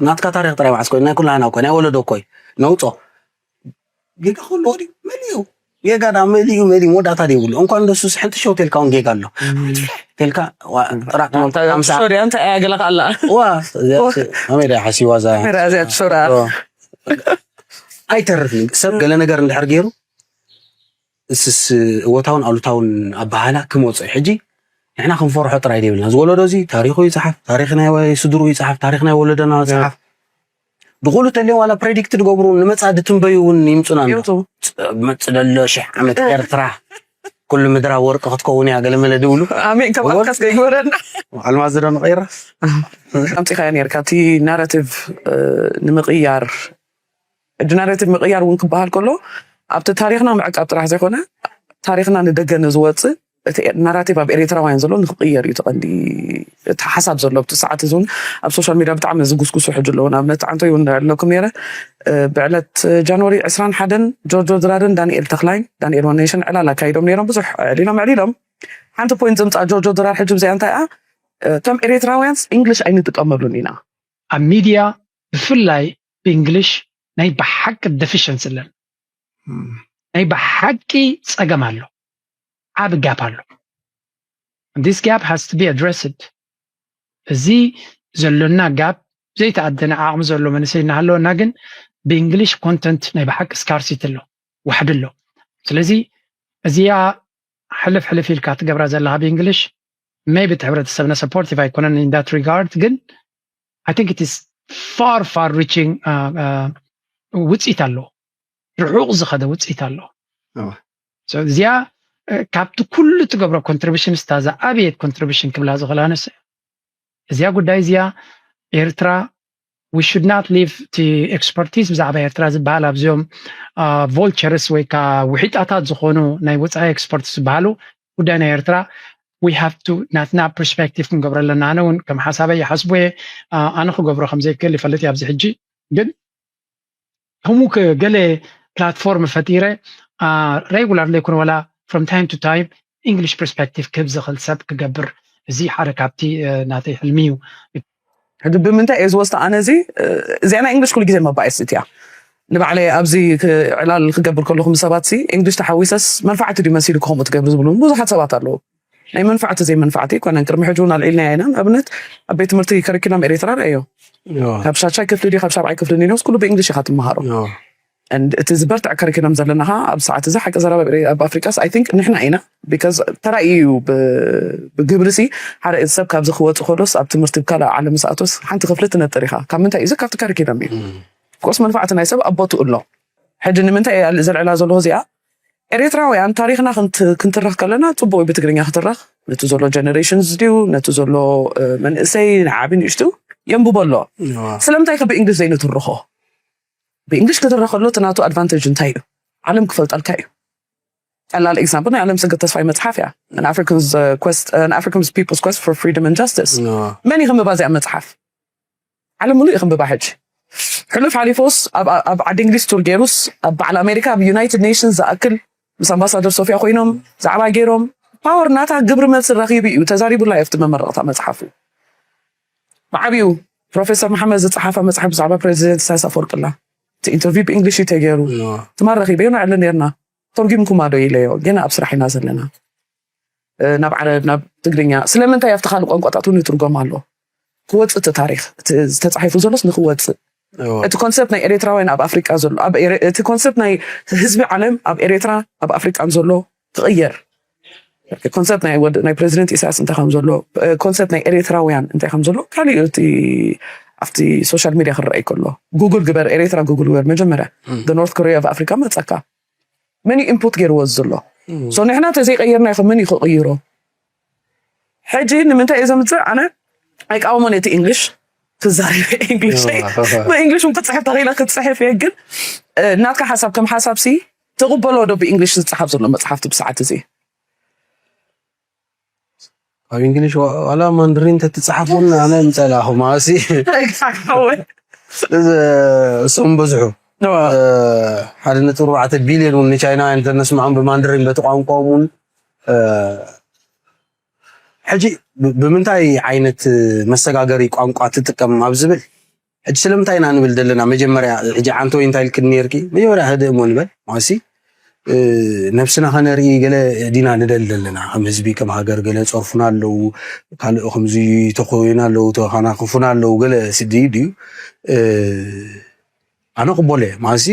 ናትካ ታሪክ ጥራይ ማዓስ ኮይኑ ናይ ኩላና እኮ ናይ ወለዶ እኮ እዩ ነውፆ ጌጋ ከሎ ድዩ መሊኡ ጌጋ ዳ መሊኡ መሊኡ መወዳእታ ደይብሉ እንኳን ደሱስ ሓንቲ ሸው ቴልካ እውን ጌጋ ኣሎ ቴልካ ጥራቅ ሶሪ ኣንተ እያ ገለ ካላ ዋ ኣመይ ዳ ሓሲዋ ዛ ራዚያ ትሶራ ኣይተርፍን ሰብ ገለ ነገር እንድሕር ገይሩ እስስ እወታውን ኣሉታውን ኣባሃላ ክመፁ ሕጂ ንሕና ክንፈርሖ ጥራይ ደይብልና ዝወለዶ እዚ ታሪኩ ይፅሓፍ ታሪክ ናይ ስድሩ ይፅሓፍ ታሪክ ናይ ወለደና ይፅሓፍ ድኹሉ ተልዮም ዋላ ፕሬዲክት ድገብሩ ንመፃ ድትንበዩ እውን ይምፁና መፅእ ደሎ ሽሕ ዓመት ኤርትራ ኩሉ ምድራ ወርቂ ክትከውን እያ ገለመለ ድብሉ ኣሜን ከም ኣካስ ከይግበረና ኣልማዝ ዶ ንቀይራ ኣምፂኻዮ ነርካ እቲ ናራቲቭ ንምቕያር እቲ ናራቲቭ ምቕያር እውን ክበሃል ከሎ ኣብቲ ታሪክና ምዕቃብ ጥራሕ ዘይኮነ ታሪክና ንደገ ንዝወፅእ እቲ ናራቲቭ ኣብ ኤርትራውያን ዘሎ ንክቕየር እዩ ተቐንዲ እቲ ሓሳብ ዘሎ ኣብቲ ሰዓት እዚ እውን ኣብ ሶሻል ሚድያ ብጣዕሚ ዝጉስጉሱ ሕጂ ኣለዉ ንኣብነት ዓንቶ ይውን ኣለኩም ነይረ ብዕለት ጃንዋሪ ዕስራን ሓደን ጆርጆ ድራርን ዳንኤል ተኽላይን ዳንኤል ዋን ኔሽን ዕላል ኣካይዶም ነይሮም ብዙሕ ዕሊሎም ዕሊሎም ሓንቲ ፖይንት ዝምፃ ጆርጆ ድራር ሕጂ ብዚኣ እንታይ እያ ከም ኤርትራውያንስ ኢንግሊሽ ኣይንጥቀመሉን ኢና ኣብ ሚድያ ብፍላይ ብእንግሊሽ ናይ ብሓቂ ዴፊሽንሲ ኣለን ናይ ብሓቂ ፀገም ኣሎ ዓብ ጋፕ ኣሎ this gap has to be addressed እዚ ዘሎና ጋፕ ዘይተኣደነ ዓቕሚ ዘሎ መንእሰይ እናሃለወና ግን ብእንግሊሽ ኮንተንት ናይ ብሓቂ ስካርሲቲ ኣሎ ዋሕዲ ኣሎ ስለዚ እዚኣ ሕልፍ ሕልፍ ኢልካ ትገብራ ዘለካ ብእንግሊሽ maybe እቲ ሕብረተሰብና supportive ኣይኮነን in that regard ግን I think it is far far reaching ውፅኢት ኣለዎ ርሑቕ ዝኸደ ውፅኢት ኣለዎ እዚኣ ካብቲ ኩሉ ትገብሮ contribution ስታ ዝኣበየት contribution ክብላ ዝኽእላ ነስ እዚኣ ጉዳይ እዚኣ ኤርትራ we should not leave እቲ expertise ብዛዕባ ኤርትራ ዝበሃል ኣብዚኦም vultures ወይ ከዓ ውሒጣታት ዝኾኑ ናይ ወፃኢ experts ዝበሃሉ ጉዳይ ናይ ኤርትራ we have to ናትና perspective ክንገብሮ ኣለና ኣነ እውን ከም ሓሳበይ ይሓስቡ እየ ኣነ ክገብሮ ከም ዘይክእል ይፈልጥ እየ ኣብዚ ሕጂ ግን ከምኡ ገለ platform ፈጢረ regular ዘይኮነ ዋላ from time to time English perspective ክህብ ዝኽእል ሰብ ክገብር እዚ ሓደ ካብቲ ናተይ ሕልሚ እዩ ሕጂ ብምንታይ እየ ዝወስዳ ኣነ እዚ እዚኣ ናይ እንግሊሽ ኩሉ ግዜ መባየስ እቲያ ንባዕለይ ኣብዚ ዕላል ክገብር ከለኹ ምስ ሰባት ሲ እንግሊሽ ተሓዊሰስ መንፋዕቲ ድዩ መሲሉ ክኸምኡ ትገብር ዝብሉ ብዙሓት ሰባት ኣለዉ ናይ መንፋዕቲ ዘይመንፋዕቲ ይኮነን ቅድሚ ሕጂ እውን ኣልዒልና ኢና ንኣብነት ኣብ ቤት ትምህርቲ ከሪኪሎም ኤርትራ ረኣዮ ካብ ሻሻይ ክፍሊ ድዩ ካብ ሻብዓይ ክፍሊ ኒኖስ ኩሉ ብእንግሊሽ ኢኻ ትመሃሮ እቲ ዝበርትዕ ከሪኪሎም ዘለና ከ ኣብ ሰዓት እዚ ሓቂ ዘረባ ኣብ ኣፍሪቃስ ኣይ ቲንክ ንሕና ኢና because ተራእዩ እዩ ብግብሪ ሲ ሓደ ሰብ ካብዚ ክወፅ ከሎስ ኣብ ትምህርቲ ብካልእ ዓለም ዝኣቶስ ሓንቲ ክፍሊ ትነጥር ኢኻ ካብ ምንታይ እዚ ካብቲ ከሪኪሎም እዩ ኮርስ መንፋዕቲ ናይ ሰብ ኣብ ቦትኡ ኣሎ ሕጂ ንምንታይ እየ ዘልዕላ ዘለኹ እዚኣ ኤርትራውያን ታሪክና ክንትርኽ ከለና ፅቡቅ ብትግርኛ ክትረኽ ነቲ ዘሎ ጀነሬሽንስ ድዩ ነቲ ዘሎ መንእሰይ ንዓቢ ንእሽቱ የንብቦ ኣሎ ስለምንታይ ከ ብእንግሊሽ ዘይንትርኾ ብእንግሊሽ ክትረኽ ከሎ እቲ ናቱ ኣድቫንቴጅ እንታይ እዩ ዓለም ክፈልጠልካ እዩ ቀላል ኤግዛምፕል ናይ ዓለም ሰገድ ተስፋይ መፅሓፍ እያ An African's, uh, quest, An African's People's Quest for Freedom and Justice መን እዩ ክንብባ እዚኣ መፅሓፍ ዓለም ሙሉእ ይኽንብባ ሕጂ ሕሉፍ ሓሊፎስ ኣብ ዓዲ እንግሊዝ ቱር ገይሩስ ኣብ በዓል ኣሜሪካ ኣብ ዩናይትድ ኔሽንስ ዝኣክል ምስ ኣምባሳደር ሶፊያ ኮይኖም ዛዕባ ገይሮም ፓወር ናታ ግብሪ መልሲ ረኺቡ እዩ ተዛሪቡላ የፍቲ መመረቕታ መፅሓፉ ብዓብዩ ፕሮፌሰር መሓመድ ዝፀሓፋ መፅሓፍ ብዛዕባ ፕሬዚደንት ኢሳያስ ኣፈወርቅላ እቲ ኢንተርቪው ብእንግሊሽ እዩ ተገይሩ ትማል ረኺበዮ ንዕሊ ነርና ተርጉምኩማ ዶ ኢለዮ ግን ኣብ ስራሕ ኢና ዘለና ናብ ዓረብ ናብ ትግርኛ ስለምንታይ ኣብቲ ካልእ ቋንቋታት እውን ይትርጎም ኣሎ ክወፅእ እቲ ታሪክ ዝተፃሒፉ ዘሎስ ንክወፅእ እቲ ኮንሰፕት ናይ ኤርትራውያን ኣብ ኣፍሪቃ ዘሎ እቲ ኮንሰፕት ናይ ህዝቢ ዓለም ኣብ ኤርትራ ኣብ ኣፍሪቃን ዘሎ ክቕየር ኮንሰፕት ናይ ፕሬዚደንት ኢሳያስ እንታይ ከም ዘሎ ኮንሰፕት ናይ ኤርትራውያን እንታይ ከም ዘሎ ካልእ እቲ ኣብቲ ሶሻል ሚድያ ክረኣይ ከሎ ጉግል ግበር ኤርትራ ጉግል ግበር መጀመርያ ኖርት ኮሪያ ኣብ ኣፍሪካ መፀካ መን እዩ ኢንፑት ገይርዎ ዘሎ ሶ ንሕና እንተዘይቀይርና ይኸ መን እዩ ክቕይሮ ሕጂ ንምንታይ እየ ዘምፅእ ኣነ ኣይቃወሞን እቲ ኢንግሊሽ ክዛረብ ኢንግሊሽ ኢንግሊሽ እውን ክፅሕፍ ተኽኢለ ክፅሕፍ እየ ግን ናትካ ሓሳብ ከም ሓሳብ ሲ ትቕበሎ ዶ ብእንግሊሽ ዝጸሓፍ ዘሎ መጽሓፍቲ ብሰዓት እዚ? ኣብ እንግሊሽ ዋ- ዋላ ማንድሪን ተትጽሓፉን ኣነ ምጸላኹ ማሲ እሶም በዝሑ ሓደ ነጥቢ ኣርባዕተ ቢልዮን እውን ንቻይናውያን እንተነስምዖም ብማንድሪን በቲ ቋንቋኦም እውን ሕጂ ብምንታይ ዓይነት መሰጋገሪ ቋንቋ ትጥቀም ኣብ ዝብል ሕጂ ስለምንታይ ኢና ንብል ዘለና መጀመርያ ሕጂ ዓንተወይ እንታይ ኢልክኒ ነርኪ መጀመርያ ህድእ እሞ ንበል ማሲ ነብስና ከነርኢ ገለ ዲና ንደል ዘለና ከም ህዝቢ ከም ሃገር ገለ ጸርፉና ኣለዉ ካልእ ከምዚ ተኮዩና ኣለዉ ተኻናክፉና ኣለዉ ገለ ስዲ ድዩ ኣነ ቅቦለ ማሲ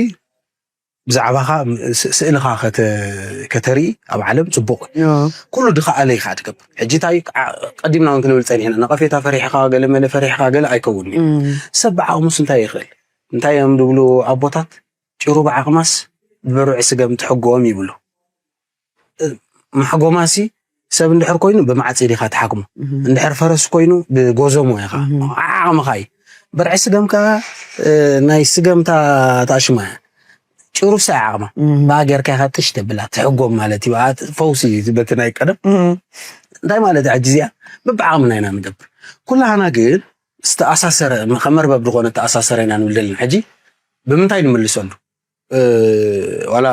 ብዛዕባኻ ስእልኻ ከተርኢ ኣብ ዓለም ጽቡቕ ኩሉ ድኸኣለ ኢኻ ትገብር ሕጂ እንታይ ቀዲምና እውን ክንብል ጸኒሕና ነቐፌታ ፈሪሕኻ ገለ መለ ፈሪሕኻ ገለ ኣይከውን ሰብ ብዓቕሙስ እንታይ ይኽእል እንታይ እዮም ድብሉ ኣቦታት ጭሩ ብዓቕማስ ብበርዑ ስገም ትሕጎም ይብሉ ማሕጎማሲ ሰብ እንድሕር ኮይኑ ብመዓፂድ ኢኻ ትሓክሞ እንድሕር ፈረስ ኮይኑ ብጎዘሞ ኢኻ ዓቕምኻ እዩ በርዒ ስገም ከዓ ናይ ስገምታ ታሽማ እያ ጭሩሳ ዓቕማ ብኣ ጌርካ ኢኻ ጥሽ ተብላ ትሕጎም ማለት እዩ ፈውሲ እዩ በቲ ናይ ቀደም እንታይ ማለት ሕጂ እዚኣ በብዓቕምና ኢና ንገብር ኩላህና ግን ዝተኣሳሰረ ከም መርበብ ዝኾነ ተኣሳሰረ ኢና ንብል ዘለና ሕጂ ብምንታይ ንምልሰሉ ዋላ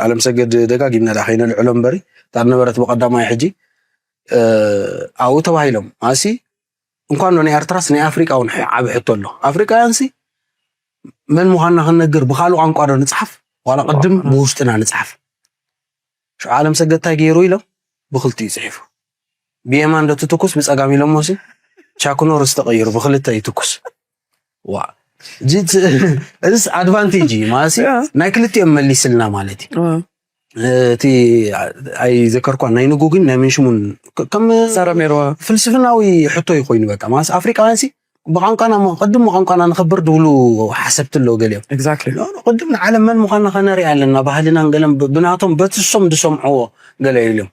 ኣለም ሰገድ ደጋጊምና ዳ ከይነልዕሎ እምበሪ እታ ነበረት ብቀዳማይ ሕጂ ኣብኡ ተባሂሎም ኣሲ እንኳን ናይ ኤርትራስ ናይ ኣፍሪቃ እውን ዓብ ሕቶ ኣሎ ኣፍሪቃውያን ሲ መን ምዃንና ክንነግር ብካልእ ቋንቋ ዶ ንፅሓፍ ዋላ ቅድም ብውሽጥና ንፅሓፍ ሽዑ ኣለም ሰገድ ታይ ገይሩ ኢሎም ብክልቲኡ ፅሒፉ ብየማን ዶ ትትኩስ ብፀጋም ኢሎሞ ሲ ቻክ ኖርስ ተቀይሩ ብክልተ ይትኩስ ዋ እዚስ ኣድቫንቴጅ እዩ ማለት ናይ ክልቲኦም መሊስልና ማለት እዩ እቲ ኣይዘከርኳን ናይ ንጉ ግን ናይ ምንሽሙን ከም ዛረሜርዋ ፍልስፍናዊ ሕቶ እዩ ኮይኑ በቃ ማለት ኣፍሪቃውያን ሲ ብቋንቋና ቅድም ቋንቋና ንኽብር ድብሉ ሓሰብቲ ኣለዉ ገሊኦም exactly ቅድም ንዓለም መን ምዃንና ከነርኢ ኣለና ባህልናን ገለን ብናቶም በትሶም ዝሰምዕዎ ገለ ኢሎም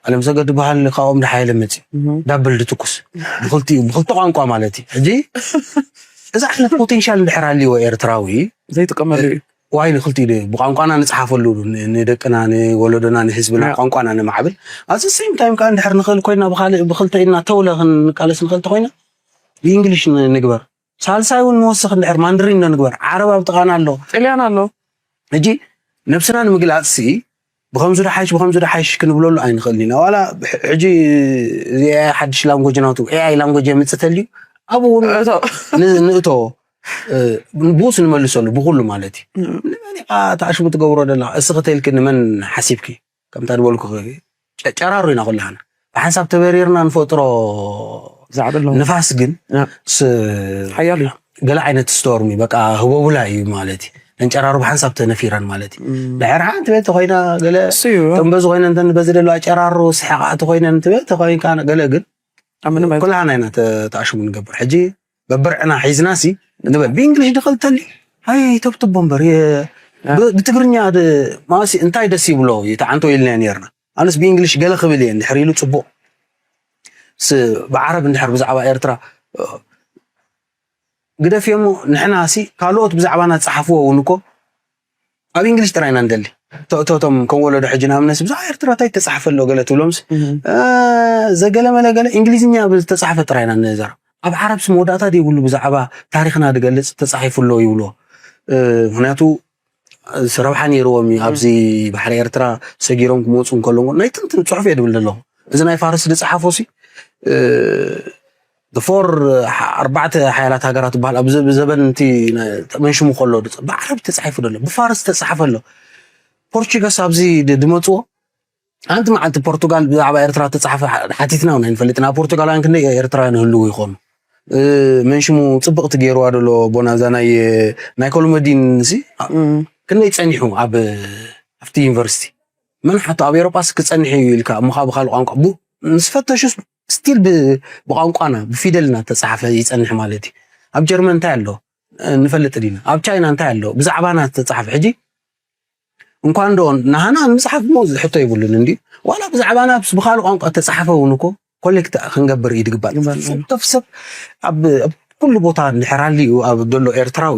ኣለምሰገድ በሃል ካብኦም ድሓየለ መፅእ ዳብል ድትኩስ ብክልቲኡ ብክልተ ቋንቋ ማለት እዩ ሕጂ እዚ ዓይነት ፖቴንሻል እንድሕር ሃልዎ ኤርትራዊ ዘይጥቀመሉ እዩ ዋይ ንክልቲኡ ብቋንቋና ንፅሓፈሉ ንደቅና ንወለዶና ንህዝብና ቋንቋና ንማዕብል ኣብዚ ሴም ታይም ከዓ እንድሕር ንኽእል ኮይና ብካልእ ብክልተ ኢድና ተውለ ክንቃለስ ንኽእል ተኮይና ብእንግሊሽ ንግበር ሳልሳይ እውን ንወስኽ እንድሕር ማንድሪን ዶ ንግበር ዓረብ ኣብ ጥቓና ኣሎ ጥልያን ኣሎ ሕጂ ነብስና ንምግላፅ ሲ ብከምዚ ዶ ሓይሽ ብከምዚ ዶ ሓይሽ ክንብለሉ ኣይንኽእልን ኢና ዋላ ሕጂ እዚ ኤኣይ ሓድሽ ላንጎጅ ናቱ ኤኣይ ላንጎጅ የምፅእ ተልዩ ኣብኡ እውን ንእቶ ብኡስ ንመልሰሉ ብኩሉ ማለት እዩ ንመኒቃ ተኣሽሙ ትገብሮ ደላ እስኺ ተልኪ ንመን ሓሲብኪ ከምታ ዝበልኩ ጨራሩ ኢና ኩላህና ብሓንሳብ ተበሪርና ንፈጥሮ ዛዕበሎ ንፋስ ግን ሓያል እዩ ገለ ዓይነት ስቶርም እዩ በቃ ህቦብላ እዩ ማለት እዩ ነንጨራሩ ብሓንሳብ ተነፊረን ማለት እዩ ድሕር ሓንቲ ቤት ኮይና ገለ እሱ እዩ ከም በዚ ኮይነ እንተ በዚ ደለዋ ጨራሩ ስሕቃእቲ ኮይነ ንትቤት ተኮይንካ ገለ ግን ኣብ ምንም ኣይ- ኩላህና ኢና ተ- ተኣሽሙ ንገብር ሕጂ በብርዕና ሒዝና ሲ ንበል ብእንግሊሽ ድኸልተሊ ኣይ ተብትቦ እምበር የ- ብ- ብትግርኛ ድ- ማሲ እንታይ ደስ ይብሎ ይተዓንቶ ኢልና ነርና ኣነስ ብእንግሊሽ ገለ ክብል እየ እንድሕር ኢሉ ፅቡቕ ስ- ብዓረብ እንድሕር ብዛዕባ ኤርትራ ግደፍዮሞ ንሕና ሲ ካልኦት ብዛዕባና ዝፀሓፍዎ እውን እኮ ኣብ እንግሊሽ ጥራይ ኢና ንደሊ እቶቶም ከም ወለዶ ሕጂ ንኣብነት ብዛዕባ ኤርትራ እንታይ ተፃሓፈ ኣሎ ገለ ትብሎምስ ዘገለመለ ገለ እንግሊዝኛ ዝተፃሕፈ ጥራይ ኢና ንዘር ኣብ ዓረብስ መወዳእታ ዘይብሉ ብዛዕባ ታሪክና ዝገልፅ ተፃሒፉ ኣሎ ይብልዎ ምክንያቱ ረብሓ ነይርዎም እዩ ኣብዚ ባሕሪ ኤርትራ ሰጊሮም ክመፁ እንከለዎ ናይ ጥንትን ፅሑፍ እየ ድብል ዘለኹ እዚ ናይ ፋርስ ዝፀሓፎ ሲ ፎር ኣርባዕተ ሓያላት ሃገራት ዝበሃል ኣብዚ ዘበን እቲ መንሽሙ ከሎ ብዓረብ ተፃሒፉ ዘሎ ብፋርስ ተፃሓፈ ኣሎ ፖርቹገስ ኣብዚ ድመፅዎ ሓንቲ መዓልቲ ፖርቱጋል ብዛዕባ ኤርትራ ተፃሓፈ ሓቲትና ውን ኣይንፈልጥና ፖርቱጋላውያን ክንደይ ኤርትራውያን ህልው ይኾኑ መንሽሙ ፅብቕቲ ገይርዋ ደሎ ቦናዛ ናይ ናይ ኮሎመዲን ሲ ክንደይ ፀኒሑ ኣብ ኣብቲ ዩኒቨርሲቲ መን ሓቶ ኣብ ኤሮጳስ ክፀንሕ እዩ ኢልካ እሞ ካብ ካልእ ቋንቋ ምስ ፈተሹስ ስቲል ብቋንቋና ብፊደልና ተፃሓፈ ይፀንሕ ማለት እዩ ኣብ ጀርመን እንታይ ኣሎ ንፈልጥ ዲና ኣብ ቻይና እንታይ ኣሎ ብዛዕባና ተፃሓፈ ሕጂ እንኳን ዶ ናሃና ምፅሓፍ ሞ ሕቶ ይብሉን እንዲ ዋላ ብዛዕባና ብካልእ ቋንቋ ተፃሓፈ እውን እኮ ኮሌክት ክንገብር እዩ ድግባል ተፍሰብ ኣብ ኩሉ ቦታ እንድሕር ኣልዩ ኣብ ዘሎ ኤርትራዊ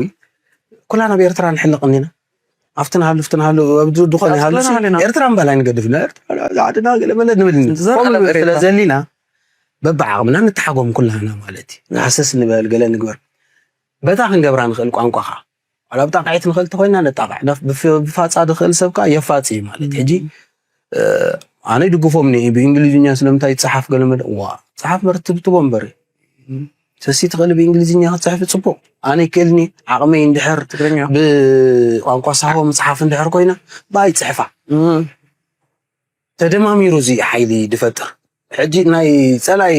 ኩላ ናብ ኤርትራ ንሕለቕ እኒና ኣብቲ ንሃሉ፣ ኣብቲ ንሃሉ፣ ኣብ ዝ-፣ ዝኾነ ኣብ ይሃሉ፣ ዝኾነ ሲ-፣ ሃሉ ኢና። ኤርትራ እምበል ኣይንገድፍን። ኤርትራ ዓድና ገለ መለ ንብል ኢና። ዘር ከምኡ ኣለብ ኤርትራ። ስለ ዘሊና፣ በብዓቕምና ንተሓጎም ኩላህና ማለት እዩ። ሃሰስ ንበል፣ ገለ ንግበር። በታ ክንገብራ ንኽእል ቋንቋኻ። ዋላ ብጣቕዒት ንኽእል ተኾይና ነጣቕዕ። ነፍ-፣ ብፍ-፣ ብፋጻ ዝኽእል ሰብ ከኣ የፋጽ እዩ ማለት። ሕጂ፣ እ፣ ኣነ ይድግፎም እየ። ብእንግሊዝኛ ስለምንታይ ይጸሓፍ ገለ መለ? ዋ፣ ጸሓፍ በር ትብትቦ እምበር። ሰሲ ትኽእል ብእንግሊዝኛ ክትጽሕፊ ጽቡቕ። ኣነ ይክእልኒ፣ ዓቕመይ እንድሕር ትግርኛ። ብቋንቋ ሳሆ ምጽሓፍ እንድሕር ኮይና፣ ብኣይ ጽሕፋ። እም። ተደማሚሩ እዚ ሓይሊ ድፈጥር። ሕጂ ናይ ጸላይ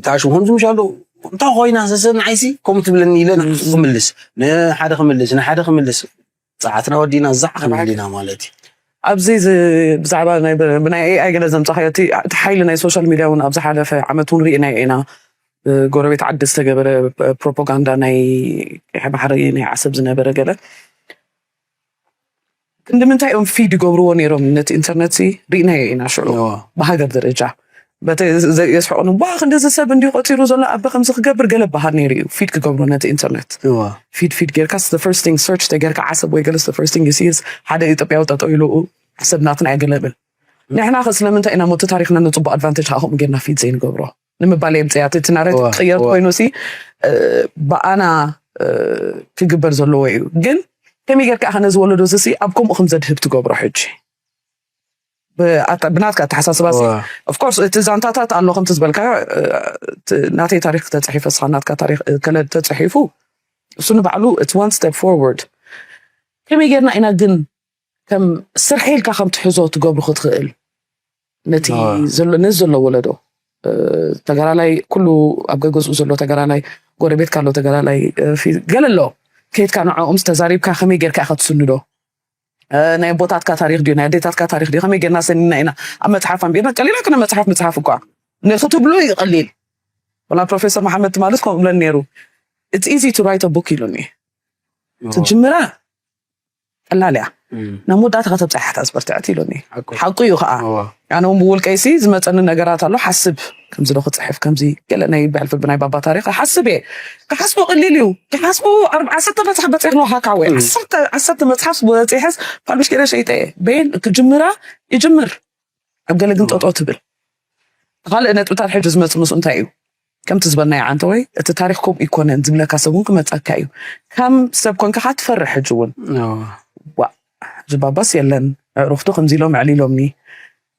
ታሽሙ ከምዚ ምሽ ኣሎ፣ እንታይ ኮይና ሰሰብ ንዓይሲ ከምኡ ትብለኒ ኢለ ንዓኹ ክምልስ፣ ንሓደ ክምልስ፣ ንሓደ ክምልስ። ጸዓትና ወዲና ዛዕ ክንብል ኢና ማለት እዩ። ኣብዚ ዝ-፣ ብዛዕባ ናይ ብ-፣ ብናይ ኤ ኣይ ገለ ዘምጻኻዮ እቲ፣ እቲ ሓይሊ ናይ ሶሻል ሚድያ እውን ኣብ ዝሓለፈ ዓመት እውን ርኢናዮ ኢና። ብ-፣ ጎረቤት ዓዲ ዝተገበረ ፕ-፣ ፕሮፓጋንዳ ናይ ቀይሕ ባሕሪ ናይ ዓሰብ ዝነበረ ገለ ክንዲ ምንታይ እዮም ፊድ ይገብርዎ ነይሮም ነቲ ኢንተርነት ሲ ርኢናዮ ኢና ሽዑ እዋ። ብሃገር ደረጃ በተ ዘ-፣ የስሕቑኒ ባ ክንደዚ ሰብ እንዲዩ ቆጺሩ ዘሎ ኣበ ከምዚ ክገብር ገለ በሃል ነይሩ እዩ ፊድ ክገብሩ ነቲ ኢንተርነት እዋ። ፊድ ፊድ ጌርካ the first thing search ተጌርካ ዓሰብ ወይ ገለስ the first thing you see is ሓደ ኢትዮጵያዊ ጠጠው ኢሉ ዓሰብ ናትና እያ ገለ ብል ንሕና ከ ስለምንታይ ኢና ሞቲ ታሪክና ንፅቡቅ ኣድቫንቴጅ ከዓ ከምኡ ጌርና ፊድ ዘይንገብሮ ንምባል የምፅያ እቲ ናሬት እዋ፣ ክቅየር እዋ። ኮይኑ ሲ እ፣ ብኣና እ፣ ክግበር ዘለዎ እዩ ግን ከመይ ጌርካ ኢኻ ነዚ ወለዶ እዚ ሲ ኣብ ከምኡ ከም ዘድህብ ትገብሮ ሕጂ ብ-፣ ኣታ-፣ ብናትካ ኣተሓሳስባ ሲ እዋ። Of course እቲ ዛንታታት ኣሎ ከምቲ ዝበልካ እ፣ እቲ ናተይ ታሪክ ተፅሒፈ ስኻ ናትካ ታሪክ እ፣ ከለ ተፅሒፉ እሱ ንባዕሉ it's one step forward ከመይ ጌርና ኢና ግን ከም ስርሐ ኢልካ ከም ትሕዞ ትገብሩ ክትኽእል ነቲ እዋ። ዘሎ ነዚ ዘሎ ወለዶ እ፣ ተጋላላይ ኩሉ ኣብ ገገዝኡ ዘሎ ተጋላላይ ጎረቤትካ ኣሎ ተጋላላይ እ፣ ፊ- ገለ ኣሎ ከይድካ ንዕኦምስ ተዛሪብካ ከመይ ጌርካ ኢኻ ትስንዶ እ፣ ናይ ኣቦታትካ ታሪክ ድዩ ናይ ኣዴታትካ ታሪክ ድዩ ከመይ ጌርና ሰኒና ኢና ኣብ መፅሓፍ ኣንቢርና ቀሊላ ክነ መፅሓፍ ምፅሓፍ እኳ ንክትብሎ እዩ ቀሊል ወላ ፕሮፌሰር መሓመድ ትማልስ ከምኡ ብለን ነይሩ it's easy to write a book ኢሉኒ ትጅምራ ቀላል እያ እም። ናብ መወዳእታ ከተብፅሓ እያ ዝበርትዐት ኢሉኒ ሓቁ። ሓቁ እዩ ከዓ እዋ። ኣነ እውን ብውልቀይሲ ዝመፀኒ ነገራት ኣሎ ሓስብ ከምዚ ዶ ክፅሕፍ ከምዚ ገለ ናይ ብሕልፊ ብናይ ባባ ታሪክ ሓስብ እየ ክሓስቡ ቀሊል እዩ ክሓስቡ ኣርብ- ዓሰርተ መፅሓፍ በፂሕ ነው ሃካወ ዓሰርተ ዓሰርተ መፅሓፍ በፂሐስ ፓብሊሽ ገይረ ሸይጠ እየ በየን ክጅምራ ይጅምር ኣብ ገለ ግን ጠጦ ትብል ካልእ ነጥብታት ሕጂ ዝመፅ ምስኡ እንታይ እዩ ከምቲ ዝበልናዮ ዓንተ ወይ እቲ ታሪክ ከምኡ ይኮነን ዝብለካ ሰብ እውን ክመፀካ እዩ ከም ሰብ ኮንካ ከዓ ትፈርሕ ሕጂ እውን ዋ ሕጂ ባባስ የለን ኣዕሩኽቱ ከምዚ ኢሎም ኣዕሊሎምኒ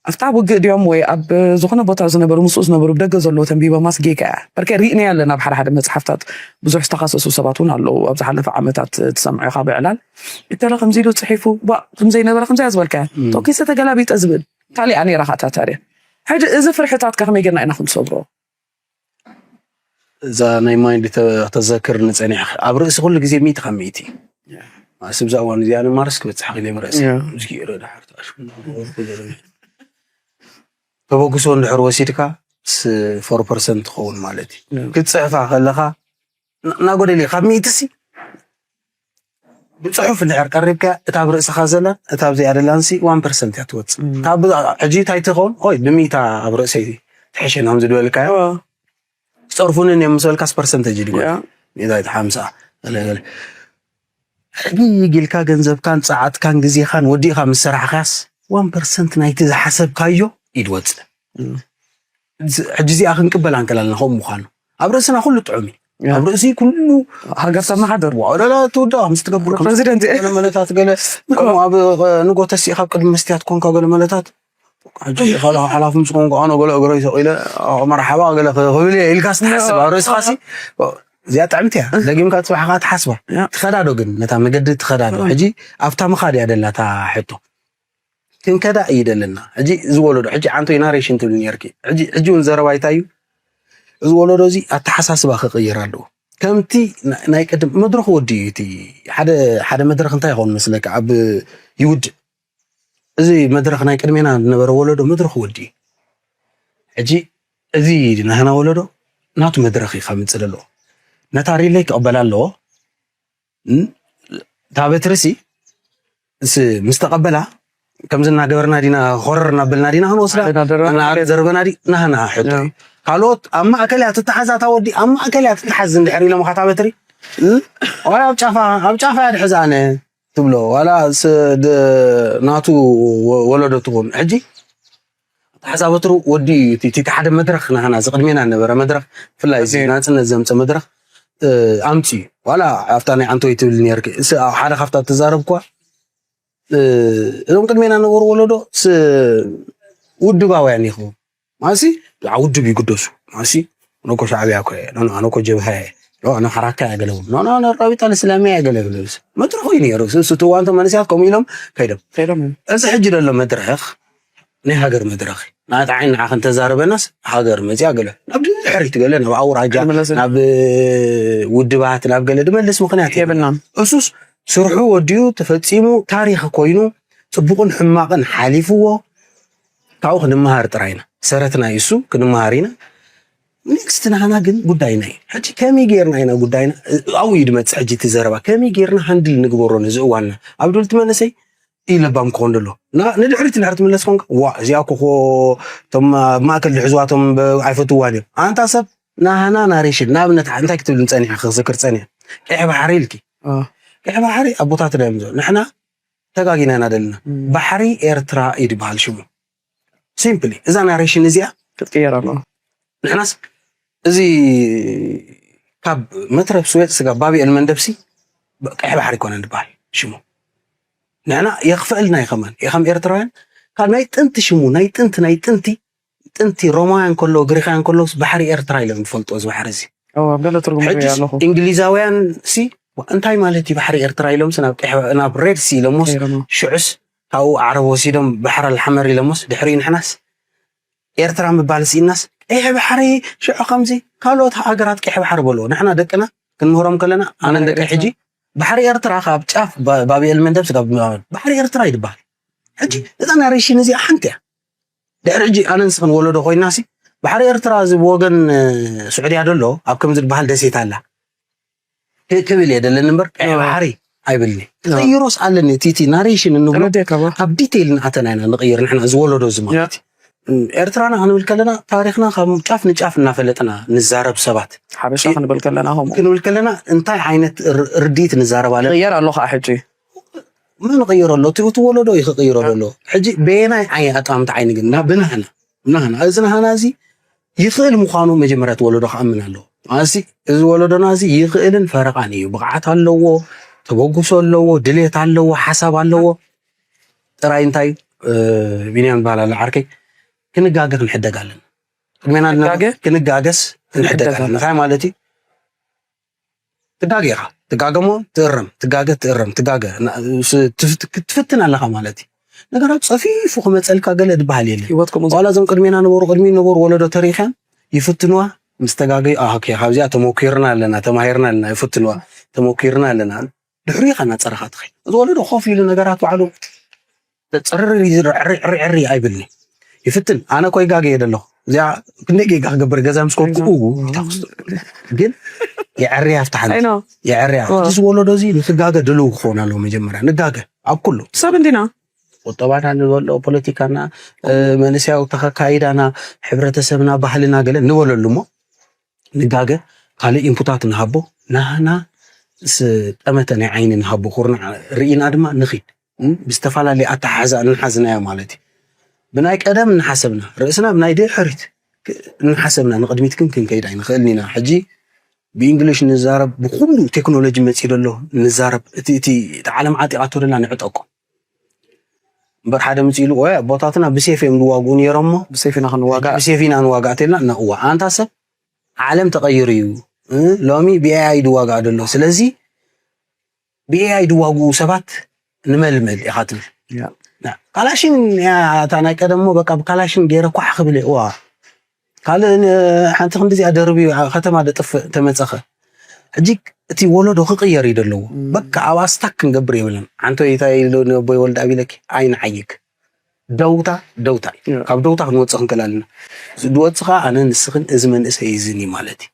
ኣብታ ውግእ ድዮም ወይ ኣብ ዝኾነ ቦታ ዝነበሩ ምስኡ ዝነበሩ ብደገ ዘለዎ ተንቢቦማስ ጌጋ እያ በርከ ርኢናዮ ኣለና ኣብ ሓደ ሓደ መፅሓፍታት ብዙሕ ዝተኻሰሱ ሰባት እውን ኣለዉ ኣብ ዝሓለፈ ዓመታት ትሰምዖ ኢኻ ብዕላል እከለ ከምዚ ኢሉ ፅሒፉ ዋ ከምዘይነበረ ከምዚያ ዝበልካያ ቶኪሰ ተገላቢጠ ዝብል ካሊኣ ነይራ ካታ ታሪክ ሕጂ እዚ ፍርሕታት ከመይ ጌርና ኢና ክንሰብሮ እዛ ናይ ማይንድ ተዘክር ንፀኒሕ ኣብ ርእሲ ኩሉ ግዜ ሚእቲ ካብ ሚእቲ ማለስ ብዛ እዋን እዚኣ ንማርስ ክበፅሕ ክእል ምስ ርእሲ ዝኪእረ ድሓር ተበግሶ እንድሕር ወሲድካ ፎር ፐርሰንት ትኸውን ማለት እዩ ክትፅሕፋ ከለካ እናጎደል ካብ ሚእቲ ሲ ብፅሑፍ እንድሕር ቀሪብካ እታ ኣብ ርእስኻ ዘላን እታ ኣብዚኣ ደላንሲ ዋን ፐርሰንት እያ ትወፅእ ካብ ሕጂ እንታይ ትኸውን ኦይ ብሚእታ ኣብ ርእሰይ ትሕሸን ከም ዝድበልካዮ ዝፀርፉንን እዮም ምስ በልካስ ፐርሰንተጅ ይድጎ ሚእታ ሓምሳ ገለገለ ሕጊ ይጊልካ ገንዘብካን ፀዓትካን ግዜኻን ወዲእኻ ምስ ሰራሕካስ ዋን ፐርሰንት ናይቲ ዝሓሰብካዮ ኢድወፅእ ሕጂ እዚኣ ክንቅበል ኣንከላልና ከምኡ ምዃኑ ኣብ ርእስና ኩሉ ጥዑም እዩ ኣብ ርእሲ ኩሉ ሃገር ሰብ መሓደር ዋዕለላ ትውዳቕ ምስ ትገብር ፕሬዚደንት ገለ መለታት ገለ ከምኡ ኣብ ንጎ ተሲእካ ኣብ ቅድሚ መስትያት ኮንካ ገለ መለታት ሕጂ ካልኦ ሓላፊ ምስ ኮንኩ ኣነ ገለ እግረይ ሰቂለ መርሓባ ገለ ክብል እየ ኢልካ ስትሓስብ ኣብ ርእስኻ ሲ እዚኣ ጥዕምቲ እያ ደጊምካ ፅባሕኻ ትሓስባ ትኸዳዶ ግን ነታ መገዲ ትኸዳዶ ሕጂ ኣብታ ምኻድ እያ ደላታ ሕቶ ክንከዳ እዩ ደለና ሕጂ ዝወለዶ ሕጂ ዓንቶይ ናሬሽን ትብል ነርኪ ሕጂ እውን ዘረባ ይታዩ እዚ ወለዶ እዚ ኣተሓሳስባ ክቕይር ኣለዎ ከምቲ ናይ ቅድም መድረኽ ወዲ እዩ እቲ ሓደ ሓደ መድረኽ እንታይ ይኸውን መስለካ ኣብ ይውድእ እዚ መድረኽ ናይ ቅድሜና ዝነበረ ወለዶ መድረኽ ወዲ እዩ ሕጂ እዚ ናህና ወለዶ ናቱ መድረኽ እዩ ከምፅእ ዘለዎ ነታ ሪለይ ክቕበላ ኣለዎ እታ በትሪ ሲ ምስ ተቐበላ ከምዚ እናገበርና ዲና ኮረር እናበልና ዲና ክንወስዳ ዘርበና ዲ ናህና ሕቶ ካልኦት ኣብ ማእከል እያ ትተሓዝ ኣታ ወዲ ኣብ ማእከል እያ ትተሓዝ እንድሕር ኢሎም ካታ በትሪ ኣብ ጫፋ ኣብ ጫፋ እያ ድሕዝ ኣነ ትብሎ ዋላ ስ- ድ- ናቱ ወ- ወለዶ ትኹን ሕጂ ኣተሓሳበትሩ ወዲ እዩ እቲ እቲ ሓደ መድረኽ ናህና እዚ ቅድሜና ነበረ መድረኽ ብፍላይ እዚ ናፅነት ዘምፀ መድረኽ ኣምፅኡ ዋላ ኣብታ ናይ ዓንቶይ ትብል ነርክ ሓደ ካብታ ተዛረብኳ እዞም ቅድሜና ነበሩ ወለዶ ውድባውያን ይኹ ማሲ ውድብ ይግደሱ ማሲ ነኮ ሻዕብያ ኮ ነኮ ጀብሃ ኣነ ሓራካ ያገለቡ ራቢጣ ልስላሚያ ያገለብለብስ መድረኹ እዩ ነይሩ ስቲ ዋንተ መንስያት ከምኡ ኢሎም ከይዶም እዚ ሕጂ ዘሎ መድረኽ ናይ ሃገር መድረኽ ናት ዓይን ንዓ ክንተዛረበናስ ሃገር መፅያ ገለ ናብ ድሕሪት ገለ ናብ ኣውራጃ ናብ ውድባት ናብ ገለ ድመልስ ምክንያት የብልናን እሱስ ስርሑ ወዲኡ ተፈፂሙ ታሪክ ኮይኑ ፅቡቅን ሕማቅን ሓሊፍዎ ካብኡ ክንመሃር ጥራይ ኢና ሰረትና እሱ ክንመሃር ኢና ኔክስት ናህና ግን ጉዳይና እዩ ሕጂ ከመይ ጌርና ኢና ጉዳይና ኣብኡ እዩ ድመፅእ ሕጂ እቲ ዘረባ ከመይ ጌርና ሃንድል ንግበሮ ነዚ እዋንና ኣብ ድብል ትመለሰይ እዩ ለባም ክኾን ደሎ ንድሕሪት ድሕሪ ትምለስ ኮንካ ዋ እዚኣ ኮኾ ቶም ኣብ ማእከል ድሕዝዋቶም ኣይፈትዋን እዮም ኣንታ ሰብ ናህና ናሬሽን ንኣብነት እንታይ ክትብል ጸኒሐ ክዝክር ጸኒሐ ቀይሕ ባሕሪ ኢልኪ ቀይሕ ባሕሪ ኣቦታትና እዮም ንሕና ተጋጊና ኢና ደለና ባሕሪ ኤርትራ እዩ ዝበሃል ሽሙ ሲምፕሊ እዛ ናሬሽን እዚኣ ክትቅየር ኣሎ ንሕናስ እዚ ካብ መትረብ ስዌጥ ስጋብ ባቢኤል መንደብሲ ቀይሕ ባሕሪ ይኮነ ዝበሃል ሽሙ ንሕና የኽፈእልና እዩ ከማን ከም ኤርትራውያን ካብ ናይ ጥንቲ ሽሙ ናይ ጥንቲ ናይ ጥንቲ ጥንቲ ሮማውያን ከለዉ ግሪኻውያን ከለዉስ ባሕሪ ኤርትራ ኢሎም ዝፈልጥዎ እዚ ባሕሪ እዚ ገለ ትርጉም ኣለኹ እንግሊዛውያን ሲ እንታይ ማለት እዩ ባሕሪ ኤርትራ ኢሎምስ ናብ ሬድ ሲ ኢሎሞስ ሽዑስ ካብኡ ዓረብ ወሲዶም ባሕር ኣልሓመር ኢሎሞስ ድሕሪኡ ንሕናስ ኤርትራ ምባል ስኢናስ ቀይሕ ባሕሪ ሽዑ ከምዚ ካልኦት ሃገራት ቀይሕ ባሕሪ በልዎ ንሕና ደቅና ክንምህሮም ከለና ኣነ ደቂ ሕጂ ባሕሪ ኤርትራ ካብ ጫፍ ባብኤል መንደብ ስጋብ ባሕሪ ኤርትራ ይድበሃል ሕጂ እዛ ናሬሽን እዚኣ ሓንቲ እያ ድሕሪ ሕጂ ኣነ ንስኽን ወለዶ ኮይና ሲ ባሕሪ ኤርትራ እዚ ብወገን ስዑድያ ደሎ ኣብ ከምዚ ዝበሃል ደሴት ኣላ ክብል እየ ደለኒ እምበር ቀይ ባሕሪ ኣይብልኒ ክቕይሮስ ኣለኒ እቲ እቲ ናሬሽን እንብሎ ኣብ ዲቴይል ንኣተና ኢና ንቕይር ንሕና እዚ ወለዶ እዚ ማለት ኤርትራና ክንብል ከለና ታሪክና ካብ ጫፍ ንጫፍ እናፈለጥና ንዛረብ ሰባት ሓበሻ ክንብል ከለና ከምኡ ክንብል ከለና እንታይ ዓይነት ርድኢት ንዛረብ ኣለና ይቕየር ኣሎ ከዓ ሕጂ ምን ንቕይሮ ኣሎ እቲ እቲ ወለዶ እዩ ክቕይሮ ዘሎ ሕጂ በየናይ ኣይ ኣጣምቲ ዓይኒ ግን ብናህና ብናህና እዚ ናህና እዚ ይኽእል ምዃኑ መጀመርያ እቲ ወለዶ ክኣምን ኣለዎ ኣዚ እዚ ወለዶና እዚ ይኽእልን ፈረቓን እዩ ብቕዓት ኣለዎ ተበግሶ ኣለዎ ድሌት ኣለዎ ሓሳብ ኣለዎ ጥራይ እንታይ ቢንያም ዝበሃል ኣሎ ዓርከይ ክንጋገ ክንሕደግ ኣለና ቅድሜና ክንጋገስ ክንሕደግ ኣለና እንታይ ማለት እዩ ትጋገ ኢኻ ትጋገ ሞ ትእረም ትጋገ ትእረም ትጋገ ትፍትን ኣለኻ ማለት እዩ ነገራት ፀፊፉ ክመፀልካ ገለ ዝበሃል የለ ዋላ እዞም ቅድሜና ነበሩ ቅድሚ ነበሩ ወለዶ ተሪኽያን ይፍትንዋ ምስ ተጋገዩ ካብዚኣ ተመኪርና ኣለና ተማሂርና ኣለና ይፍትንዋ ተመኪርና ኣለና ድሕሪኻ እናፀረኻ ትኸይድ እዚ ወለዶ ኮፍ ኢሉ ነገራት ባዕሉ ተፅርር ይዝርዕርዕርዕሪ ኣይብልኒ ይፍትን ኣነ ኮ ይጋገየ ደለኹ እዚኣ ክንደይ ጌጋ ክገብር ገዛ ምስ ኮንኩ ግን የዕርያ ኣብቲ ሓንቲ የዕርያ እዚ ወለዶ እዚ ንክጋገ ድልው ክኸውን ኣለዎ መጀመርያ ንጋገ ኣብ ኩሉ ሰብ እንዲና ቁጠባና ንበሎ ፖለቲካና መንስያዊ ተካካይዳና ሕብረተሰብና ባህልና ገለ ንበለሉ እሞ ንጋገ ካልእ ኢንፑታት ንሃቦ ናህና ጠመተ ናይ ዓይኒ ንሃቦ ኩርናዕ ርኢና ድማ ንኺድ ብዝተፈላለየ ኣተሓሕዛ እንሓዝናዮ ማለት እዩ ብናይ ቀደም እንሓሰብና ርእስና ብናይ ድሕሪት እንሓሰብና ንቕድሚት ግን ክንከይድ ኣይንኽእልን ኢና ሕጂ ብእንግሊሽ ንዛረብ ብኩሉ ቴክኖሎጂ መፂኡ ዘሎ ንዛረብ እቲ እቲ ዓለም ዓጢቓቶ ደላ ንዕጠቆ እምበር ሓደ ምፅእ ኢሉ ኣቦታትና ብሴፍ እዮም ዝዋግኡ ነይሮሞ ብሴፍ ኢና ክንዋጋእ ብሴፍ ኢና ንዋጋእ ተልና እዋ ኣንታ ሰብ ዓለም ተቐይሩ እዩ ሎሚ ብኤኣይ ድዋጋእ ደሎ ስለዚ ብኤኣይ ድዋግኡ ሰባት ንመልመል ኢኻ ትብል ካላሽን እታ ናይ ቀደሞ በቃ ብካላሽን ገይረ ኳሕ ክብል እዋ ካልእ ሓንቲ ክንዲዚኣ ደርቢ ከተማ ደጥፍእ ተመፀኸ ሕጂ እቲ ወለዶ ክቅየር እዩ ዘለዎ በቃ ኣብ ኣስታክ ክንገብር የብለን ሓንቶ ይታይ ነቦይ ወልድ ኣቢለኪ ኣይንዓይክ ደውታ ደውታ እዩ ካብ ደውታ ክንወፅእ ክንክእል ኣለና ዝወፅኻ ኣነ ንስኽን እዚ መንእሰይ እዝን እዩ ማለት እዩ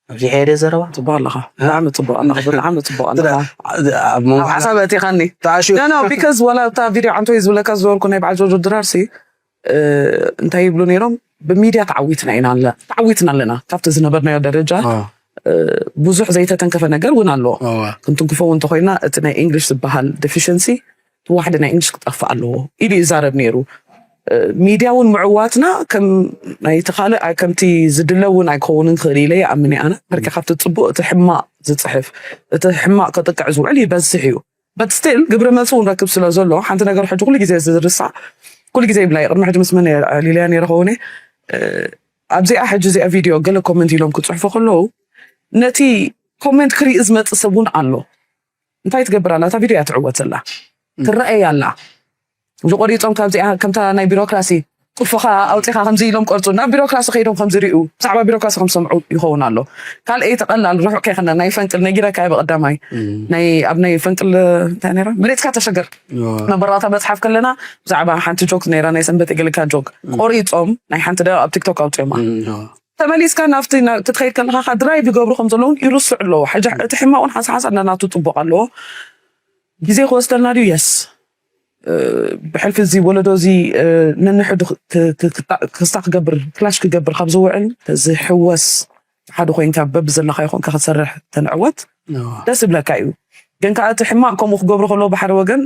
ኣብዚ ሄደ ዘረባ ጽቡቅ ኣለኻ ብጣዕሚ ጽቡቅ ኣለኻ ብጣዕሚ ጽቡቅ ኣለኻ ኣብ መንጎ ሓሳብ ኣእቲኻኒ ተኣሽዩ no no because ዋላ እታ ቪድዮ ዓንቶ እዩ ዝብለካ ዝነበርኩ ናይ በዓል ጆርጆ ድራርሲ እንታይ ይብሉ ነይሮም ብሚድያ ተዓዊትና ኢና ኣለ ተዓዊትና ኣለና ካብቲ ዝነበርናዮ ደረጃ ብዙሕ ዘይተተንከፈ ነገር እውን ኣለዎ። ክንትንክፎ እውን እንተኮይና እቲ ናይ እንግሊሽ ዝበሃል ዲፊሽንሲ እቲ ዋሕዲ ናይ እንግሊሽ ክጠፍእ ኣለዎ ኢሉ ይዛረብ ነይሩ። ሚድያ እውን ምዕዋትና ከም ናይቲ ካልእ ከምቲ ዝድለ እውን ኣይክኸውን ክእል ኢለ ይኣምን ኣነ። ሕርቂ ካብቲ ፅቡቅ እቲ ሕማቅ ዝፅሕፍ እቲ ሕማቅ ከጥቅዕ ዝውዕል ይበዝሕ እዩ። በት ስቲል ግብረ መልሲ እውን ረክብ ስለ ዘሎ ሓንቲ ነገር ሕጂ ኩሉ ግዜ ዝርሳዕ ኩሉ ግዜ ይብላ ቅድሚ ሕጂ ምስ መን ሊልያ ነይረ ከውነ ኣብዚኣ ሕጂ እዚኣ ቪድዮ ገለ ኮመንት ኢሎም ክፅሕፉ ከለዉ ነቲ ኮመንት ክርኢ ዝመፅእ ሰብ እውን ኣሎ። እንታይ ትገብር ኣላ እታ ቪድዮ እያ ትዕወት ዘላ ትረኣይ ኣላ። ዝቆሪፆም ካብዚኣ ከምታ ናይ ቢሮክራሲ ቁፍኻ ኣውፂኻ ከምዚ ኢሎም ቆርፁ ናብ ቢሮክራሲ ከይዶም ከምዝሪኡ ብዛዕባ ቢሮክራሲ ከምሰምዑ ይኸውን ኣሎ። ካልእ ተቐላል ርሑቅ ከይኸነ ናይ ፈንቅል ነጊረካ እየ ብቐዳማይ ናይ ኣብ ናይ ፈንቅል እንታይ ነይራ መሬትካ ተሸገር ነበራታ መፅሓፍ ከለና ብዛዕባ ሓንቲ ጆክ ነይራ ናይ ሰንበት የገልካ ጆክ ቆሪፆም ናይ ሓንቲ ደ ኣብ ቲክቶክ ኣውፅዮማ ተመሊስካ ናብቲ ክትኸይድ ከለካ ድራይቭ ይገብሩ ከም ዘለውን ይርስዑ ኣለዎ። ሕጂ እቲ ሕማቅ እውን ሓንሳብ ሓንሳብ ናናቱ ፅቡቅ ኣለዎ። ግዜ ክወስደልና ድዩ? የስ ብሕልፊ እዚ ወለዶ እዚ ነንሕዱ ክስታ ክገብር ክላሽ ክገብር ካብ ዝውዕል ዝሕወስ ሓደ ኮይንካ በብዘለካ ይኮንካ ክትሰርሕ ተንዕወት ደስ ይብለካ እዩ። ግን ከዓ እቲ ሕማቅ ከምኡ ክገብሩ ከለዎ ብሓደ ወገን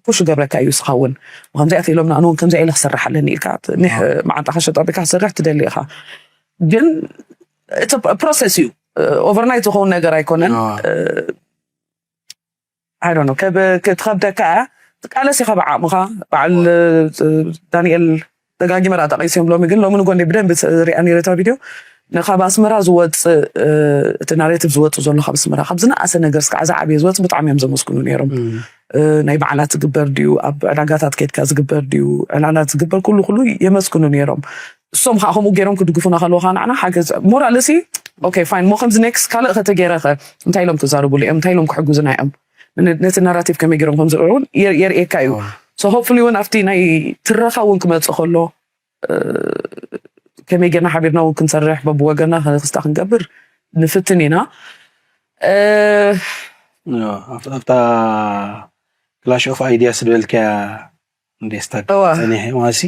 ፑሽ ገብረካ እዩ ስኻ እውን ከምዚኣ ኢሎም ንኣነ እውን ከምዚኣ ኢለ ክሰርሕ ኣለኒ ኢልካ ኒሕ መዓንጣኻ ሸጥ ኣቢልካ ክሰርሕ ትደሊ ኢኻ። ግን እቲ ፕሮሰስ እዩ። ኦቨርናይት ዝኸውን ነገር ኣይኮነን። ኣይ ዶንት ኖ ትኸብደካ እያ። ትቃለስ ኢኻ ብዓቕምኻ። በዓል ዳንኤል ደጋጊመ ዳ ጠቒሰ እዮም ሎሚ ግን ሎሚ ንጎኒ ብደንቢ ሪኣ ነይረ እታ ቪድዮ ንካብ ኣስመራ ዝወፅእ እቲ ናሬቲቭ ዝወፅእ ዘሎ ካብ ኣስመራ ካብ ዝነኣሰ ነገር እስካዕ ዝዓብየ ዝወፅእ ብጣዕሚ እዮም ዘመስግኑ ነይሮም። ናይ በዓላት ዝግበር ድዩ ኣብ ዕዳጋታት ከይድካ ዝግበር ድዩ ዕላላት ዝግበር ኩሉ ኩሉ የመስግኑ ነይሮም። እሶም ከዓ ከምኡ ገይሮም ክድግፉና ከለዉ ከዓ ንዓና ሓገዝ ሞራል እሲ ኦኬ ፋይን ሞ ከምዚ ኔክስት ካልእ ከተገይረ ከ እንታይ ኢሎም ክዛረቡሉ እዮም እንታይ ኢሎም ክሕግዙና እዮም ነቲ ናራቲቭ ከመይ ገይሮም ከምዝርዑ እውን የርእየካ እዩ። ሶ ሆፕፉሊ እውን ኣብቲ ናይ ትረኻ እውን ክመፅእ ከሎ ከመይ ጌርና ሓቢርና እውን ክንሰርሕ በብወገና ክስታ ክንገብር ንፍትን ኢና። ኣብታ ክላሽ ኦፍ ኣይድያስ ዝበልካያ ኢንቨስተር ጸኒሐ ማሲ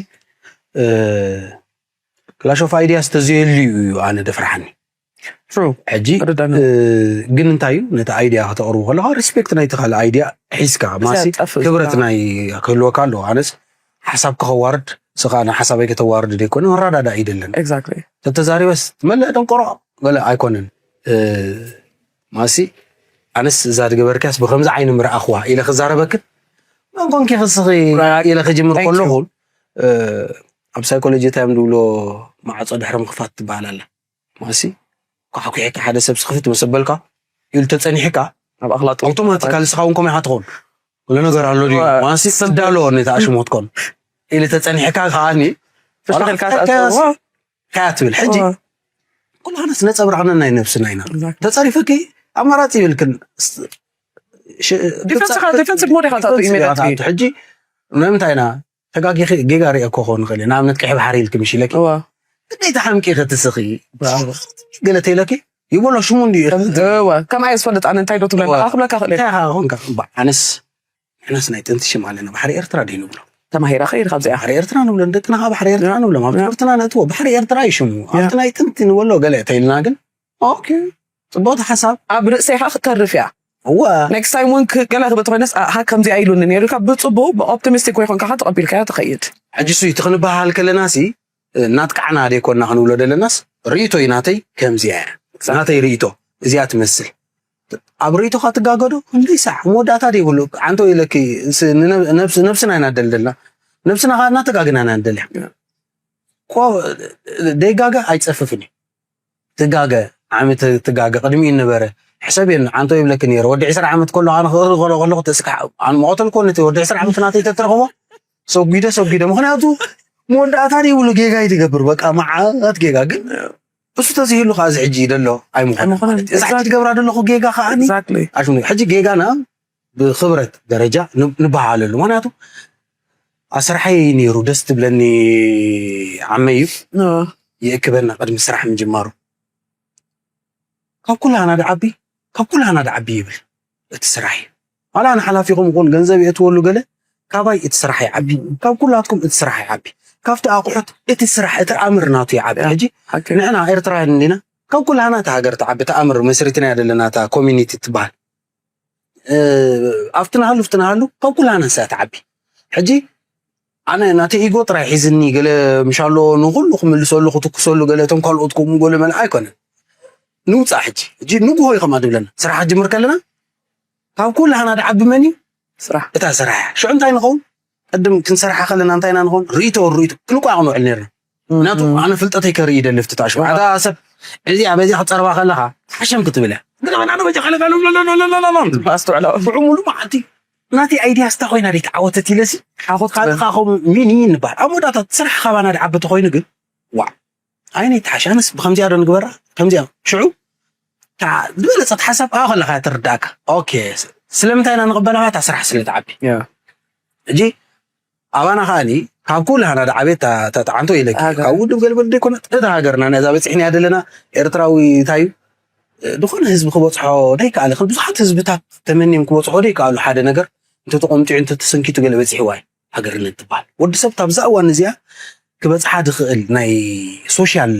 ክላሽ ኦፍ ኣይድያስ ተዘየልዩ እዩ ኣነ ደፍርሓኒ። ሕጂ ግን እንታይ እዩ ነቲ ኣይድያ ከተቕርቡ ከለካ ሪስፔክት ናይቲ ካልእ ኣይድያ ሒዝካ ማሲ ክብረት ናይ ክህልወካ ኣለዎ። ኣነስ ሓሳብ ከኸዋርድ ስኻ ንሓሳበይ ከተዋርድ ደይኮነ መረዳዳ ይደለን። ተተዛሪበስ መለእ ደንቆሮ ገለ ኣይኮነን። ማሲ ኣነስ እዛ ዝገበርካስ ብከምዚ ዓይኒ ምረኣኽዋ ኢለ ክዛረበክን መን ኮንኪ ክስኺ ኢለ ክጅምር ከለኹ ኣብ ሳይኮሎጂ እንታይ እዮም ዝብሎ ማዕፆ ድሕሪ ምኽፋት ትበሃል ኣላ። ማሲ ኳሕኩሒካ ሓደ ሰብ ስኽፍት መሰበልካ ኢሉ ተፀኒሕካ ኣብ ኣኽላጥ ኣውቶማቲካሊ ስኻ እውን ከምኡ ኢኻ ትኸውን። ኩሉ ነገር ኣሎ ድዩ ማሲ ትዳሎ ነቲ ኣሽሞት ኮን ኢሉ ተፀኒሕካ ከዓኒ ፍሽኽልካ ትኣትዎ ከያ ትብል ሕጂ ኩላህና ስነ ፀብራቕና ናይ ነብስና ኢና ተፀሪፍኪ ኣማራፂ ይብልክን ዲፈንስካ ዲፈንስ ሞድ ኢኻ ትኣቱ ኢሜላት ሕጂ ንምንታይ ኢና ተጋጊኺ ጌጋ ሪኦ እኮ ክኸውን ይኽእል እዩ ንኣብነት ቀይሕ ባሕሪ ኢልኪ ምሽ ኢለኪ ግዴታ ሓምቂ ክትስኺ ገለ ተይለኪ ይበሎ ሽሙ እንዲ ከምኣ የስፈልጥ ኣነ እንታይ ዶ ትብለኒ ክብለካ ክእል እንታይ ኾንካ ኣነስ ንሕናስ ናይ ጥንቲ ሽም ኣለና ባሕሪ ኤርትራ ዶ ንብሎ ተማሂራ ከይድ ካብዚኣ ባሕሪ ኤርትራ ንብሎ ደቅና ከዓ ባሕሪ ኤርትራ ንብሎም ኣብ ትምህርትና ነእትዎ ባሕሪ ኤርትራ እዩ ሽሙ ኣብቲ ናይ ጥንቲ ንበሎ ገለ ተይልና ግን ኦኬ ፅቡቅቲ ሓሳብ ኣብ ርእሰይካ ክተርፍ እያ እወ ኔክስት ታይም እውን ገለ ክብት ኮይነስ ኣሃ ከምዚኣ ኢሉኒ ነይሩ ኢልካ ብፅቡቅ ብኦፕቲሚስቲክ ወይ ኮንካ ተቀቢልካዮ ትኸይድ ሕጂ ሱ እቲ ክንበሃል ከለና ሲ እናጥቃዕና ደይኮንና ክንብሎ ደለናስ ርእይቶ እዩ ናተይ ከምዚያ እያ ናተይ ርእይቶ እዚኣ ትመስል ኣብ ርእይቶኻ ትጋገዶ ክንደይ ሳዕ መወዳእታ ደይብሉ ዓንቶ ኢለኪ ነብስና ኢና ደልደልና ነብስና ከዓ እናተጋግና ኢና ንደልያ ደይጋገ ኣይፀፍፍን እዩ ትጋገ ዓሚ ትጋገ ቅድሚኡ ነበረ ሕሰብ የን ዓንቶ ይብለኪ ነይረ ወዲ ዕስራ ዓመት ከሎ ኣነ ክእሪ ከሎ ከለኩ ተስካ ኣነ መቐተል ኮነ ወዲ ዕስራ ዓመት ናተይ ተትረኽቦ ሰጒደ ሰጒደ ምክንያቱ መወዳእታ ይብሉ ጌጋ ይትገብር በቃ መዓት ጌጋ ግን እሱ ተዝህሉ ከዓ እዚ ሕጂ ደሎ ኣይምኾነ እዚ ሕጂ ትገብራ ደለኹ ጌጋ ከዓ ሕጂ ጌጋና ብክብረት ደረጃ ንበሃለሉ ምክንያቱ ኣስርሓይ ነይሩ ደስ ትብለኒ ዓመይ እዩ ይእክበና ቅድሚ ስራሕ ምጅማሩ ካብ ኩላና ድዓቢ ካብ ኩላና ድዓቢ ይብል እቲ ስራሕ እዩ ዋላ ንሓላፊኹም ይኹን ገንዘብ የእትወሉ ገለ ካባይ እቲ ስራሕ ይዓቢ ካብ ኩላትኩም እቲ ስራሕ ይዓቢ ካብቲ ኣቑሑት እቲ ስራሕ እቲ ኣምር ናቱ ይዓቢ ሕጂ ንሕና ኤርትራውያን እንዲና ካብ ኩላና እታ ሃገር ትዓቢ፣ እታ ኣምር መስሪትና ዘለና እታ ኮሚኒቲ ትበሃል። ኣብትናሃሉ ፍትናሃሉ ካብ ኩላና ንሳ ትዓቢ። ሕጂ ኣነ ናተይ ኢጎ ጥራይ ሒዝኒ ገለ ምሻሎ ንኩሉ ክምልሰሉ ክትኩሰሉ ገለ እቶም ካልኦት ከምኡ ገለ መለ ኣይኮነን። ንውፃእ ሕጂ ሕጂ ንግሆ እዩ ከምኣ ትብለና ስራሕ ጅምር ከለና ካብ ኩላና ድዓቢ መን እዩ? ስራሕ እታ ስራሕ እያ። ሽዑ እንታይ ንኸውን? ቅድም ክንሰርሓ ከለና እንታይ ኢና ንኸውን? ርእይቶ ርእይቶ ክንቋቕ ንውዕል ነርና። ምክንያቱ ኣነ ፍልጠተይ ከርኢ ይደሊ ፍትታሽ ዋዕዳ ሰብ እዚኣ በዚኣ ክፀርባ ከለኻ ሓሸም ክትብል እያ። ግን ኣነ በጃ ከለካ ኣስተውዕላ ብዕሙሉ መዓልቲ ናቲ ኣይዲያ ስታ ኮይና ደይ ተዓወተት ኢለሲ ሓኾት ካልኻ ከም ሚኒ ንበሃል ኣብ መወዳእታ ስራሕ ካባና ድዓቢ ተኮይኑ ግን ዋዕ ኣይነ ይትሓሽ ኣነስ ብከምዚኣ ዶ ንግበራ ከምዚኣ ሽዑ ዝበለፀት ሓሳብ ኣብ ከለካ ትርዳእካ። ኦኬ ስለምንታይ ኢና ንቅበላ እታ ስራሕ ስለ ትዓቢ ሕጂ ኣባና ከዓኒ ካብ ኩላና ድዓቤት ተጣዓንቶ ኢለኪ ካብ ውድብ ገልበል ዘይኮነት እታ ሃገርና ነዛ በፂሕና ዘለና ኤርትራዊ እንታይ እዩ ዝኾነ ህዝቢ ክበፅሖ ደይከኣለ ብዙሓት ህዝብታት ተመኒም ክበፅሖ ደይከኣሉ ሓደ ነገር እንተተቆምጢዑ እንተተሰንኪቱ ገለ በፂሕዋ እዩ ሃገርነት ትበሃል ወዲ ሰብ ካብዛ እዋን እዚኣ ክበፅሓ ዝኽእል ናይ ሶሻል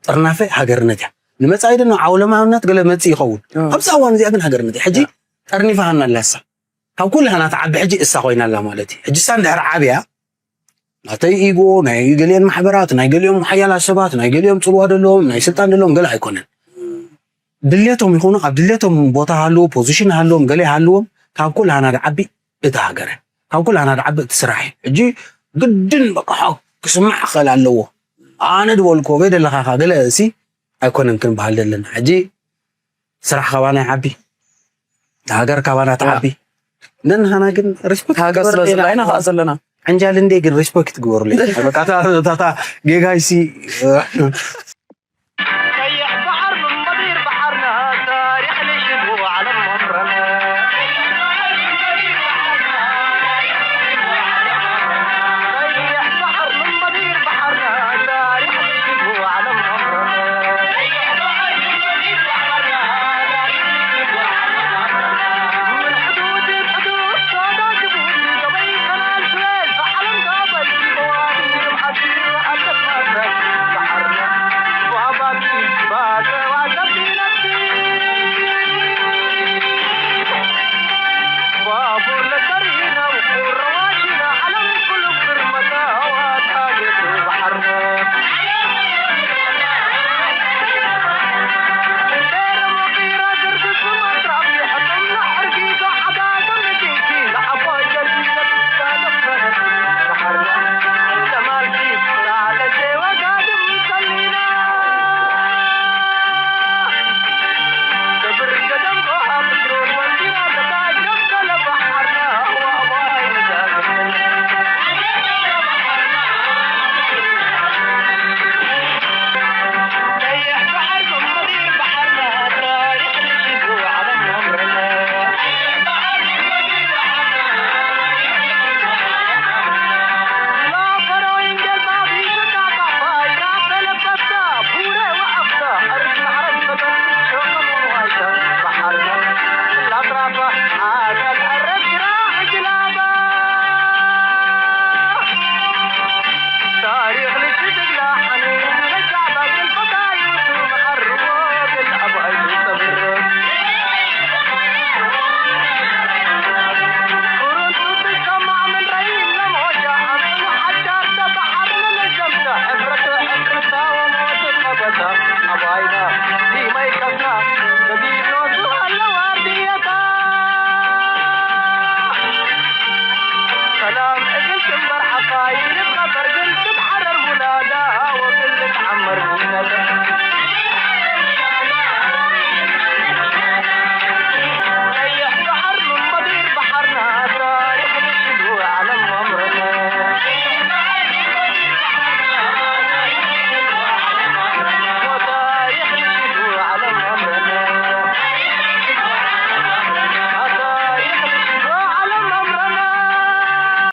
ጥርናፈ ሃገርነት እያ ንመፃኢ ድማ ዓውለማውነት ገለ መፅእ ይኸውን ኣብዛ እዋን እዚኣ ግን ሃገርነት እያ ሕጂ ጠርኒፋሃና ኣላሳ ካብ ኩላና ትዓቢ ሕጂ እሳ ኮይና ኣላ ማለት እዩ ሕጂ እሳ እንድሕር ዓብያ ናተይ ኢጎ ናይ ገሊኦም ማሕበራት ናይ ገሊኦም ሓያላት ሰባት ናይ ገሊኦም ፅልዋ ዘለዎም ናይ ስልጣን ዘለዎም ገለ ኣይኮነን ድሌቶም ይኹኑ ኣብ ድሌቶም ቦታ ሃልዎ ፖዚሽን ሃልዎም ገለ ሃልዎም ካብ ኩላና ድዓቢ እቲ ሃገረ ካብ ኩላና ድዓቢ እቲ ስራሕ እዩ ሕጂ ግድን በቃ ክስማዕ ክኽእል ኣለዎ ኣነ ድበልኩዎ በይ ደለኻ ገለ እሲ ኣይኮነን ክንበሃል ዘለና ሕጂ ስራሕ ካባና ይዓቢ ሃገር ካባና ትዓቢ ነንሃና ግን ሪስፖክት ሃገር ስለ ዘለና ኢና ከዓ ዘለና ዕንጃል እንዴ ግን ሪስፖክት ግበሩለይ ታታ ጌጋይሲ